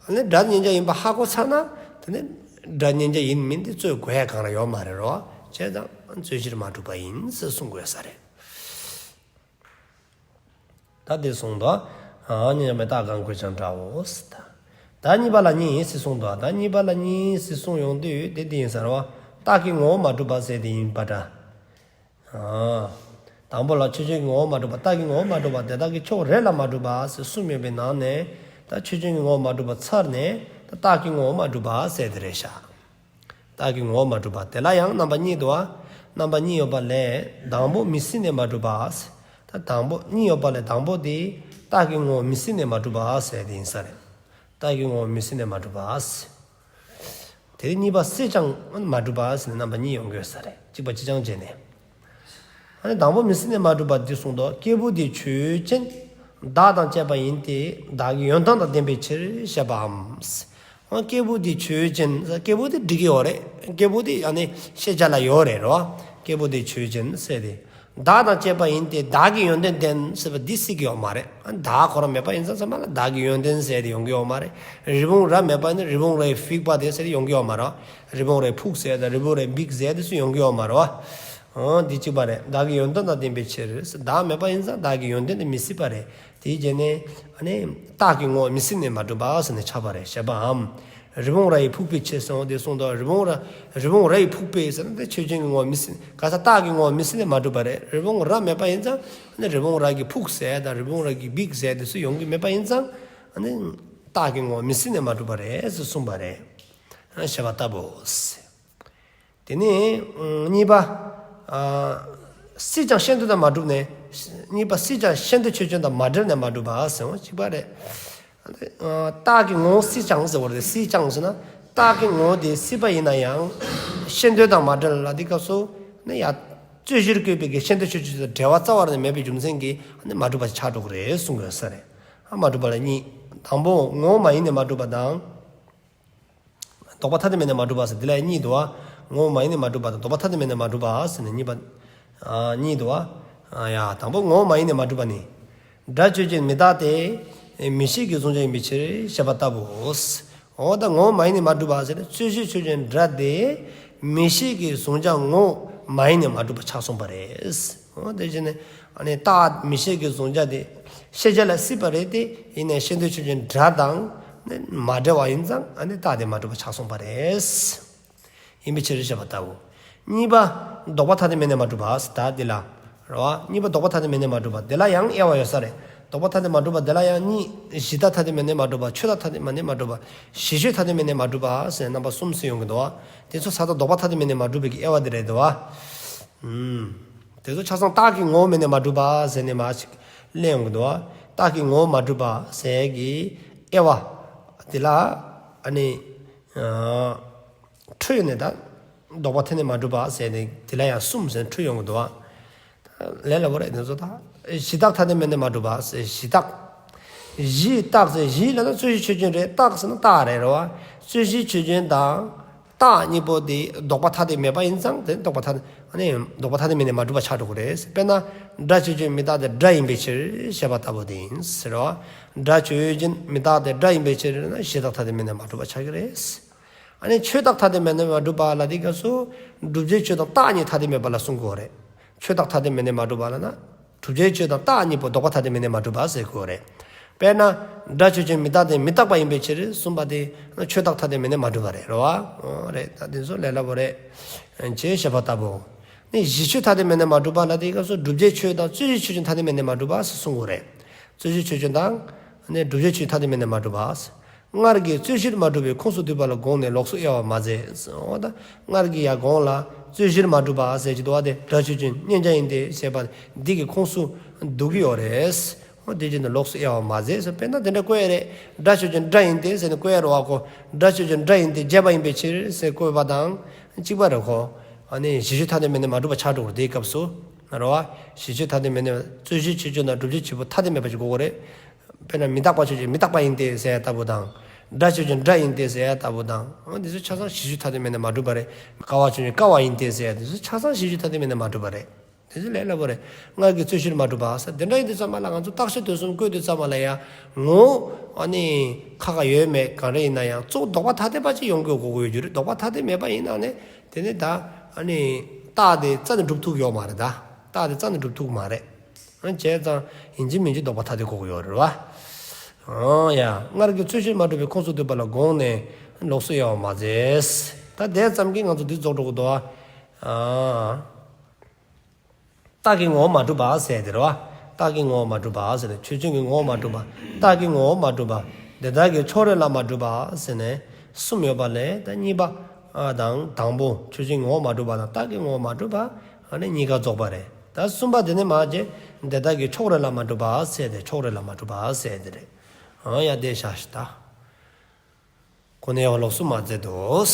ཨ་ནི་སྒྲ་མཉན་བྱ་ཡིན་པ་ཧ་གོ་ཚར་ན་དེ་ནི་སྒྲ་མཉན་བྱ་ཡིན་མིན་དེ་རྩོད་དགོས་ཡ་གང་ལ་ཡོད་མ་རེད་རོ། བྱས་ཙང་རྩོད་གཞིར་མ་གྲུབ་པ་ཡིན་ཟེར་གསུང་དགོས་ས་རེད། ད་དེ་གསུངས་དོ། ཨ་ནི་མཉན་བྱ་མེད་རྟགས་གང་བཀོད་ཀྱང་འདྲའོ། ད་གཉིས་པ་ལ་གཉིས་ཡིན་ཟེར་གསུངས་དོ། ད་གཉིས་པ་ལ་གཉིས་ཟེར་གསུངས་ཡོང་དུས་དེ་དེ་ཡིན་ས་རེད་བ། རྟགས་ཀྱི་ངོ་བོ་མ་གྲུབ་པ་ཟེར་དེ་ཡིན་པ་འདྲ། ཨ། དང་པོ་ལ་ཆོས་ཅན་གྱི་ངོ་བོ་མ་གྲུབ་པ། རྟགས་ཀྱི་ངོ་བོ་མ་གྲུབ་པ་དེ་དག་གི་ཕྱོགས་རེ་ལ་མ་གྲུབ་པ་ཟེར་གསུམ་ཡོད་པའི་ནང་ནས་ད་ཆོས་ཅན་གྱི་ངོ་བོ་མ་གྲུབ་པ་ཚར་ནས་ད་རྟགས་ཀྱི་ངོ་བོ་མ་གྲུབ་པ་ཟེར་དེ་རེད་ཤག་རྟགས་ཀྱི་ངོ་བོ་མ་གྲུབ་པ་དེ་ལ་ཡང་རྣམ་པ་གཉིས་འདུག་བ། རྣམ་པ་གཉིས་ཡོད་པ་ལས་དང་པོ་མི་སྲིད་ནས་མ་གྲུབ་པ་ཟེར། ད་དང་པོ་གཉིས་ཡོད་པ་ལས་དང་པོ་དེ་རྟགས་ཀྱི་ངོ་བོ་མི་སྲིད་ནས་མ་གྲུབ་པ་ཟེར་དེ་ཡིན་ས་རེད། རྟགས་ཀྱི་ངོ་བོ་མི་སྲིད་ནས་མ་གྲུབ་པ་ཟེར། དེ་གཉིས་པ་སྲིད་ཀྱང་མ་གྲུབ་པ་ཟེར་ནས་རྣམ་པ་གཉིས་ཡོང་གི་ཡོད་ས་རེད། གཅིག་པ་གཅིག་རྐྱང་བྱས་ནས། ཨ་ནི་དང་པོ་མི་སྲིད་ནས་མ་གྲུབ་པ་འདི་གསུངས་འདུག་སྐྱེས་བུ་དེ་ཆོས་ཅན། བདག་དང་བཅས་པ་ཡིན་ཏེ་བདག་གི་ཡོན་ཏན་དང་ལྡན་པའི་ཕྱིར་ཞེས་པའམ། ཨ་སྐྱེས་བུ་དེ་ཆོས་ཅན། སྐྱེས་བུ་དེ་འགྲིག་གི་ཡོད་རེད། སྐྱེས་བུ་དེ་ཨ་ནི་ཤེས་བྱ་ལ་ཡོད་རེད་རོ། སྐྱེས་བུ་དེ་ཆོས་ཅན་ཟེར་ཏེ། བདག་དང་བཅས་པ་ཡིན་ཏེ་བདག་གི་ཡོན་ཏན་ལྡན་ཟེར་བ་འདི་སྲིད་ཀྱི་ཡོད་མ་རེད། བདག་ཁོ་རང་མེད་པ་ཡིན་ཙང་ཚང་མ་ལ་བདག་གི་ཡོན་ཏན་ཟེར་ཏེ་ཡོང་གི་ཡོད་མ་རེད། རི་བོང་རྭ་མེད་པ་ཡིན་ན་རི་བོང་རྭའི་ཕུག་པ་དེ་ཟེར་ཏེ་ཡོང་གི་ཡོད་མ་རེད། རི་བོང་རྭའི་ཕུག་ཟེར་དང་རི་བོང་རྭའི་འབིག་ཟེར་དེ་ཚོ་ཡོང་གི་ཡོད་མ་རེད་བ། འོ་འདི་གཅིག་པ་རེད། བདག་གི་ཡོན་ཏན་དང་ལྡན་པའི་ཕྱིར། བདག་མེད་པ་ཡིན་ཙང་བདག་གི་ཡོན་ཏན་དེ་མི་སྲིད་པ་རེད། དེའི་རྗེས་ནས་ཨ་ནི་རྟགས་ཀྱི་ངོ་བོ་མི་སྲིད་ནས་མ་གྲུབ་པ་ཟེར་ནས་ཁྱབ་པ་རེད་ཞེས་པའམ། རི་བོང་རྭ་ཡི་ཕུག་པའི་ཕྱིར་ཟེར་བ་དེ་གསུངས་དང་། རི་བོང་རྭ། རི་བོང་རྭ་ཡི་ཕུག་པའི་ཟེར་ན་དེ་ཆོས་ཅན་གྱི་ངོ་བོ་མི་སྲིད། ག་ས་རྟགས་ཀྱི་ངོ་བོ་མི་སྲིད་ནས་མ་གྲུབ་པ་རེད། རི་བོང་རྭ་མེད་པ་ཡིན་ཙང་ཨ་ནི་རི་བོང་རྭ་གི་ཕུག་ཟེར་དང་རི་བོང་རྭ་གི་འབིག་ཟེར་དེ་ཚོ་ཡོང་གི་མེད་པ་ཡིན་ཙང་ཨ་ནི་རྟགས་ཀྱི་ངོ་བོ་མི་སྲིད་ནས་མ་གྲུབ་པ་རེད་ཟེར་གསུངས་པ་རེད། ཞེས་པ་ལྟ་བུ། དེ་ནས་གཉིས་པ། སྲིད་ཀྱང་ཤེས་འདོད་དང་མ་གྲུབ་ནས། གཉིས་པ་སྲིད་ཀྱང་ཤེས་འདོད་ཆོས་ཅན་དང་མ་བྲལ་ནས་མ་གྲུབ་པ་ཟེར་བ་གཅིག་པ་རེད། རྟགས་ཀྱི་ངོ་བོ་སྲིད་ཀྱང་ཟེར་བ་རེད། སྲིད་ཀྱང་ཟེར་ན་རྟགས་ཀྱི་ངོ་བོ་དེ་སྲིད་པ་ཡིན་ན་ཡང་ཤེས་འདོད་དང་མ་བྲལ་ལ་དེ་སྐབས་སུ་ནི་ཡ་རྩོད་གཞིར་བཀོད་པའི་གི་ཤེས་འདོད་ཆོས་ཅན་དང་བྲལ་བ་རྩ་བ་ནས་མེད་པའི་རྒྱུ་མཚན་གྱིས་ནི་མ་གྲུབ་པ་ཆགས་འགྲོ་གི་རེད་གསུང་གི་ཡོད་ས་རེད། ཨ་མ་གྲུབ་པ་ལ་གཉིས། དང་པོ་ངོ་བོ་མ་ཡིན་ནས་མ་གྲུབ་པ་དང་། ལྡོག་པ་ཐ་དད་མེད་ནས་མ་གྲུབ་པ་ཟེར་འདི་ལ་གཉིས་འདུག་བ། ངོ་བོ་མ་ཡིན་ནས་མ་གྲུབ་པ་དང་ལྡོག་པ་ཐ་དད་མེད་ནས་མ་གྲུབ་པ་ཟེར་ནས་གཉིས་པ། ཨ་གཉིས་འདུག་བ། ཨ་ཡ་དང་པོ་ངོ་བོ་མ་ཡིན་ནས་མ་གྲུབ་པ་ནི། སྒྲ་ཆོས་ཅན་མི་རྟག་སྟེ། མིག་ཤེས་ཀྱི་གཟུང་བྱ་ཡིན་པའི་ཕྱིར་ཞེས་པ་ལྟ་བུའོ། འོ་ད་ངོ་བོ་མ་ཡིན་ནས་མ་གྲུབ་པ་ཟེར་ན་རྩོད་གཞི་ཆོས་ཅན་སྒྲ་དེ་མིག་ཤེས་ཀྱི་གཟུང་བྱ་ངོ་བོ་མ་ཡིན་ནས་མ་གྲུབ་པ་ཆགས་སོང་བ་རེད། འོ་དེ་བཞིན་ནས་ཨ་ནི་རྟགས་མིག་ཤེས་ཀྱི་གཟུང་བྱ་དེ་ཤེས་བྱ་ལ་སྲིད་པ་རེད་དེ་ཡིན་ནའི་ཤེས་འདོད་ཆོས་ཅན་སྒྲ་དང་ནི་མ་བྲལ་བ་ཡིན་ཙང་ཨ་ནི་རྟགས་དེ་མ་གྲུབ་པ་ཆགས་སོང་བ་རེད། ཡིན་པའི་ཕྱིར་ཞེས་པ་ལྟ་བུ། གཉིས་པ། ལྡོག་པ་ཐ་དད་མེད་ནས་མ་གྲུབ་པ་ཟེར་ད་འདི་ལ། རེད་བ། གཉིས་པ་ལྡོག་པ་ཐ་དད་མེད་ནས་མ་གྲུབ་པ་འདི་ལ་ཡང་དབྱེ་བ་ཡོད་ས་རེད། ལྡོག་པ་ཐ་དད་མ་གྲུབ་པ་འདི་ལ་ཡང་གཉིས། གཞི་རྟག་ཐ་དད་མེད་ནས་མ་གྲུབ་པ། ཆོས་རྟག་ཐ་དད་མེད་ནས་མ་གྲུབ་པ། གཞི་ཆོས་ཐ་དད་མེད་ནས་མ་གྲུབ་པ་ཟེར་རྣམ་པ་གསུམ་ཟེར་ཡོང་གི་འདུག་བ། དེ་ཚོ་ས་རྟགས་ལྡོག་པ་ཐ་དད་མེད་ནས་མ་གྲུབ་པའི་གི་དབྱེ་བ་འདི་རེད་འདུག་བ། ཨུམ། དེ་ཚོ་ཆ་ཚང་རྟགས་ཀྱི་ངོ་བོ་མེད་ནས་མ་གྲུབ་པ་ཟེར་ནས་མ་ཞིག་གླེང་ཡོང་གི་འདུག་བ། རྟགས་ཀྱི་ངོ་བོ་མ་གྲུབ་པ་ཟེར་གི་དབྱེ་བ། འདི་ལ་ཨ་ནི། འཕྲོས་ནས་ད། ལྡོག་པ་ཐ་དད་མ་གྲུབ་པ་ཟེར་ནས་དེ་ལ་ཡང་གསུམ་ཟེར་འཕྲོས་ཡོང་གི་འདུག་བ། ལས་སླ་པོ་རེད་དེ་ཚོ་ད། གཞི་རྟག་ཐ་དད་མེད་ནས་མ་གྲུབ་པ་ཟེར་གཞི་རྟག་གཞི་རྟག་ཟེར་གཞི་ལབ་ན་རྩོད་གཞི་ཆོས་ཅན་རེད། རྟག་ཟེར་ན་རྟགས་རེད་རེད་བ། རྩོད་གཞི་ཆོས་ཅན་དང་རྟགས་གཉིས་པོ་དེ་ལྡོག་པ་ཐ་དད་མེད་པ་ཡིན་ཙང་དེ་ལྡོག་པ་ཐ་དད་ཨ་ནི་ལྡོག་པ་ཐ་དད་མེད་ནས་མ་གྲུབ་པ་ཆགས་འགྲོ་གི་རེད། དཔེར་ན་སྒྲ་ཆོས་ཅན་མི་རྟག་སྟེ་སྒྲ་ཡིན་པའི་ཕྱིར་ཞེས་པ་ལྟ་བུ་དེ་ཡིན་ཟེར་རོ། སྒྲ་ཆོས་ཅན་མི་རྟག་སྟེ་སྒྲ་ཡིན་པའི་ཕྱིར་ན་གཞི་རྟག་ཐ་དད་མེད་ནས་མ་གྲུབ་པ་ཆགས་ཀྱི་རེད། ཨ་ནི་ཆོས་རྟག་ཐ་དད་མེད་ནས་མ་གྲུབ་པ་ལ་དེ་སྐབས་སུ་བསྒྲུབ་བྱའི་ཆོས་དང་རྟགས་གཉིས་ཐ་དད་མེད་པ་ལ་གསུང་དགོས་རེད། ཆོས་རྟག་ཐ་དད་མེད་ནས་མ་གྲུབ་པ་ལ་ན། བསྒྲུབ་བྱའི་ཆོས་དང་རྟགས་གཉིས་པོ་ལྡོག་པ་ཐ་དད་མེད་ནས་མ་གྲུབ་པ་ཟེར་དགོས་རེད། དཔེར་ན། སྒྲ་ཆོས་ཅན་མི་རྟག་སྟེ་མི་རྟག་པ་ཡིན་པའི་ཕྱིར་གསུངས་པ་དེ་ཆོས་རྟག་ཐ་དད་མེད་ནས་མ་གྲུབ་པ་རེད་རོ། རེད་ད་དེ་ཚོ་ལས་སླ་པོ་རེད། ཅེས་བཤད་པ་ལྟ་བུ། ནི་གཞི་ཆོས་ཐ་དད་མེད་ནས་མ་གྲུབ་པ་ལ་དེའི་སྐབས་སུ་བསྒྲུབ་བྱའི་ཆོས་དང་རྩོད་གཞི་ཆོས་ཅན་ཐ་དད་མེད་ནས་མ་གྲུབ་པ་ཟེར་གསུང་དགོས་རེད། རྩོད་གཞི་ཆོས་ཅན་དང་། ནི་བསྒྲུབ་བྱའི་ཆོས་ཐ་དད་མེད་ནས་མ་གྲུབ་པ། སྔར་གྱི་རྩོད་གཞིར་མ་གྲུབ་པའི་ཁུངས་སུ་འདུས་པ་ལ་དགོངས་ནས་ལོགས་སུ་དབྱེ་བ་མ་མཛད། འོ་ད་སྔར་གྱི་ཡ་གོང་ལ་རྩོད་གཞིར་མ་གྲུབ་པ་ཟེར་གྱི་འདུག་བ་དེ་སྒྲ་ཆོས་ཅན་མཉན་བྱ་ཡིན་ཏེ་ཞེས་པ་འདི་གི་ཁུངས་སུ་འདུ་གི་ཡོད་རེད། འོ་དེ་བྱས་ནས་ལོགས་སུ་དབྱེ་བ་མ་མཛད་ཟེར་དཔེར་ན་དེ་འདྲ་བཀོད་ཡ་རེད། སྒྲ་ཆོས་ཅན་སྒྲ་ཡིན་ཏེ་ཟེར་ནས་བཀོད་ཡ་རེད་བ་ཁོ། སྒྲ་ཆོས་ཅན་སྒྲ་ཡིན་ཏེ་བྱས་པ་ཡིན་པའི་ཕྱིར་ཟེར་བཀོད་པ་དང་གཅིག་པ་རེད་ཁོ། ཨ་ནི་གཞི་ཆོས་ཐ་དད་མེད་ནས་མ་གྲུབ་པ་ཆགས་འགྲོ་གི་རེད་དེའི་སྐབས་སུ། རེད་བ། གཞི་ཆོས་ཐ་དད་མེད་ནས་རྩོད་གཞི་ཆོས་ཅན་དང་བསྒྲུབ་བྱའི་ཆོས་པོ་ཐ་དད་མེད་པ་ཞིག་དགོས་ཀྱི་རེད། དཔེར་ན་མི་རྟག་པ་ཆོས་ཅན་མི་རྟག་པ་ཡིན་ཏེ་ཟེར་ཡ་ལྟ་བུ་དང་། སྒྲ་ཆོས་ཅན་སྒྲ་ཡིན་ཏེ་ཟེར་ཡ་ལྟ་བུ་དང་། འོ་འདི་ཚོ་ཆ་ཚང་གཞི་ཆོས་ཐ་དད་མེད་ནས་མ་གྲུབ་པ་རེད། ཀ་བ་ཆོས་ཅན་ཀ་བ་ཡིན་ཏེ་ཟེར་ཡ་འདི་ཚོ་ཆ་ཚང་གཞི་ཆོས་ཐ་དད་མེད་ནས་མ་གྲུབ་པ་རེད། འདི་ཚོ་ལས་སླ་པོ་རེད། སྔར་གྱི་རྩོད་གཞིར་མ་གྲུབ་པ་ཟེར་དེ་འདྲ་ཡིན་དུས་ཙམ་པ་ལ་ང་ཚོ་རྟགས་ཆོས་དོན་གསུམ་བཀོད་དུས་ཙམ་པ་ལ་ཡ་ངོ་བོ་ཨ་ནི་ཁ་ཁ་ཡོད་མེད་གང་རེ་ཡིན་ན་ཡང་གཙོ་བོ་ལྡོག་པ་ཐ་དད་པ་ཅིག་ཡོང་དགོས་དགོས་ཀྱི་ཡོད་རྒྱུ་རེད། ལྡོག་པ་ཐ་དད་མེད་པ་ཡིན་ན་ནི་དེ་ནི་ད་ཨ་ནི་རྟགས་དེ་རྩ་ནས་གྲུབ་ཐུབ་ཡོད་མ་རེད་ད། རྟགས་དེ་རྩ་ནས་གྲུབ་ཐུབ་མ་རེད། བྱས་ཙང་ཡིན་གཅིག་མིན་གཅིག་ལྡོག་པ་ཐ་དད་དགོས་ཀྱི་ཡོད་རེད་བ། ཨོ་ཡ། སྔར་གྱི་རྩོད་གཞིར་མ་གྲུབ་པའི་ཁུངས་སུ་འདུས་པ་ལ་དགོངས་ནས་ལོགས་སུ་དབྱེ་བ་མ་མཛད། ད་དེ་ཙམ་གྱིས་ང་ཚོ་འདི་རྫོགས་འགྲོ་གི་འདུག་ཨ། རྟགས་ཀྱི་ངོ་བོ་མ་གྲུབ་པ་ཟེར་དེ་རེད་བ། རྟགས་ཀྱི་ངོ་བོ་མ་གྲུབ་པ་ཟེར་ནས་ཆོས་ཅན་གྱི་ངོ་བོ་མ་གྲུབ་པ། རྟགས་ཀྱི་ངོ་བོ་མ་གྲུབ་པ། དེ་དག་གི་ཕྱོགས་རེ་ལ་མ་གྲུབ་པ་ཟེར་ནས་གསུམ་ཡོད་པ་ལས་ད་གཉིས་པ། ཨ་དང་དང་པོ་ཆོས་ཅན་ངོ་བོ་མ་གྲུབ་པ་དང་རྟགས་ཀྱི་ངོ་བོ་མ་གྲུབ་པ། ཨ་ནི་གཉིས་ཀ་རྫོགས་པ་རེད། ད་གསུམ་པ་དེ་ནི་མ་བྱས། དེ་དག་གི་ཕྱོགས་རེ་ལ་མ་གྲུབ་པ་ཟེར་ཏེ་ཕྱོགས་རེ་ལ་མ་གྲུབ་པ་ཟེར་དེ་རེད། ཨང་ཡ་དེ་བཞག་ཤི་ད། ཁོ་ནས་ཡང་ལོགས་སུ་མ་མཛད་དོ།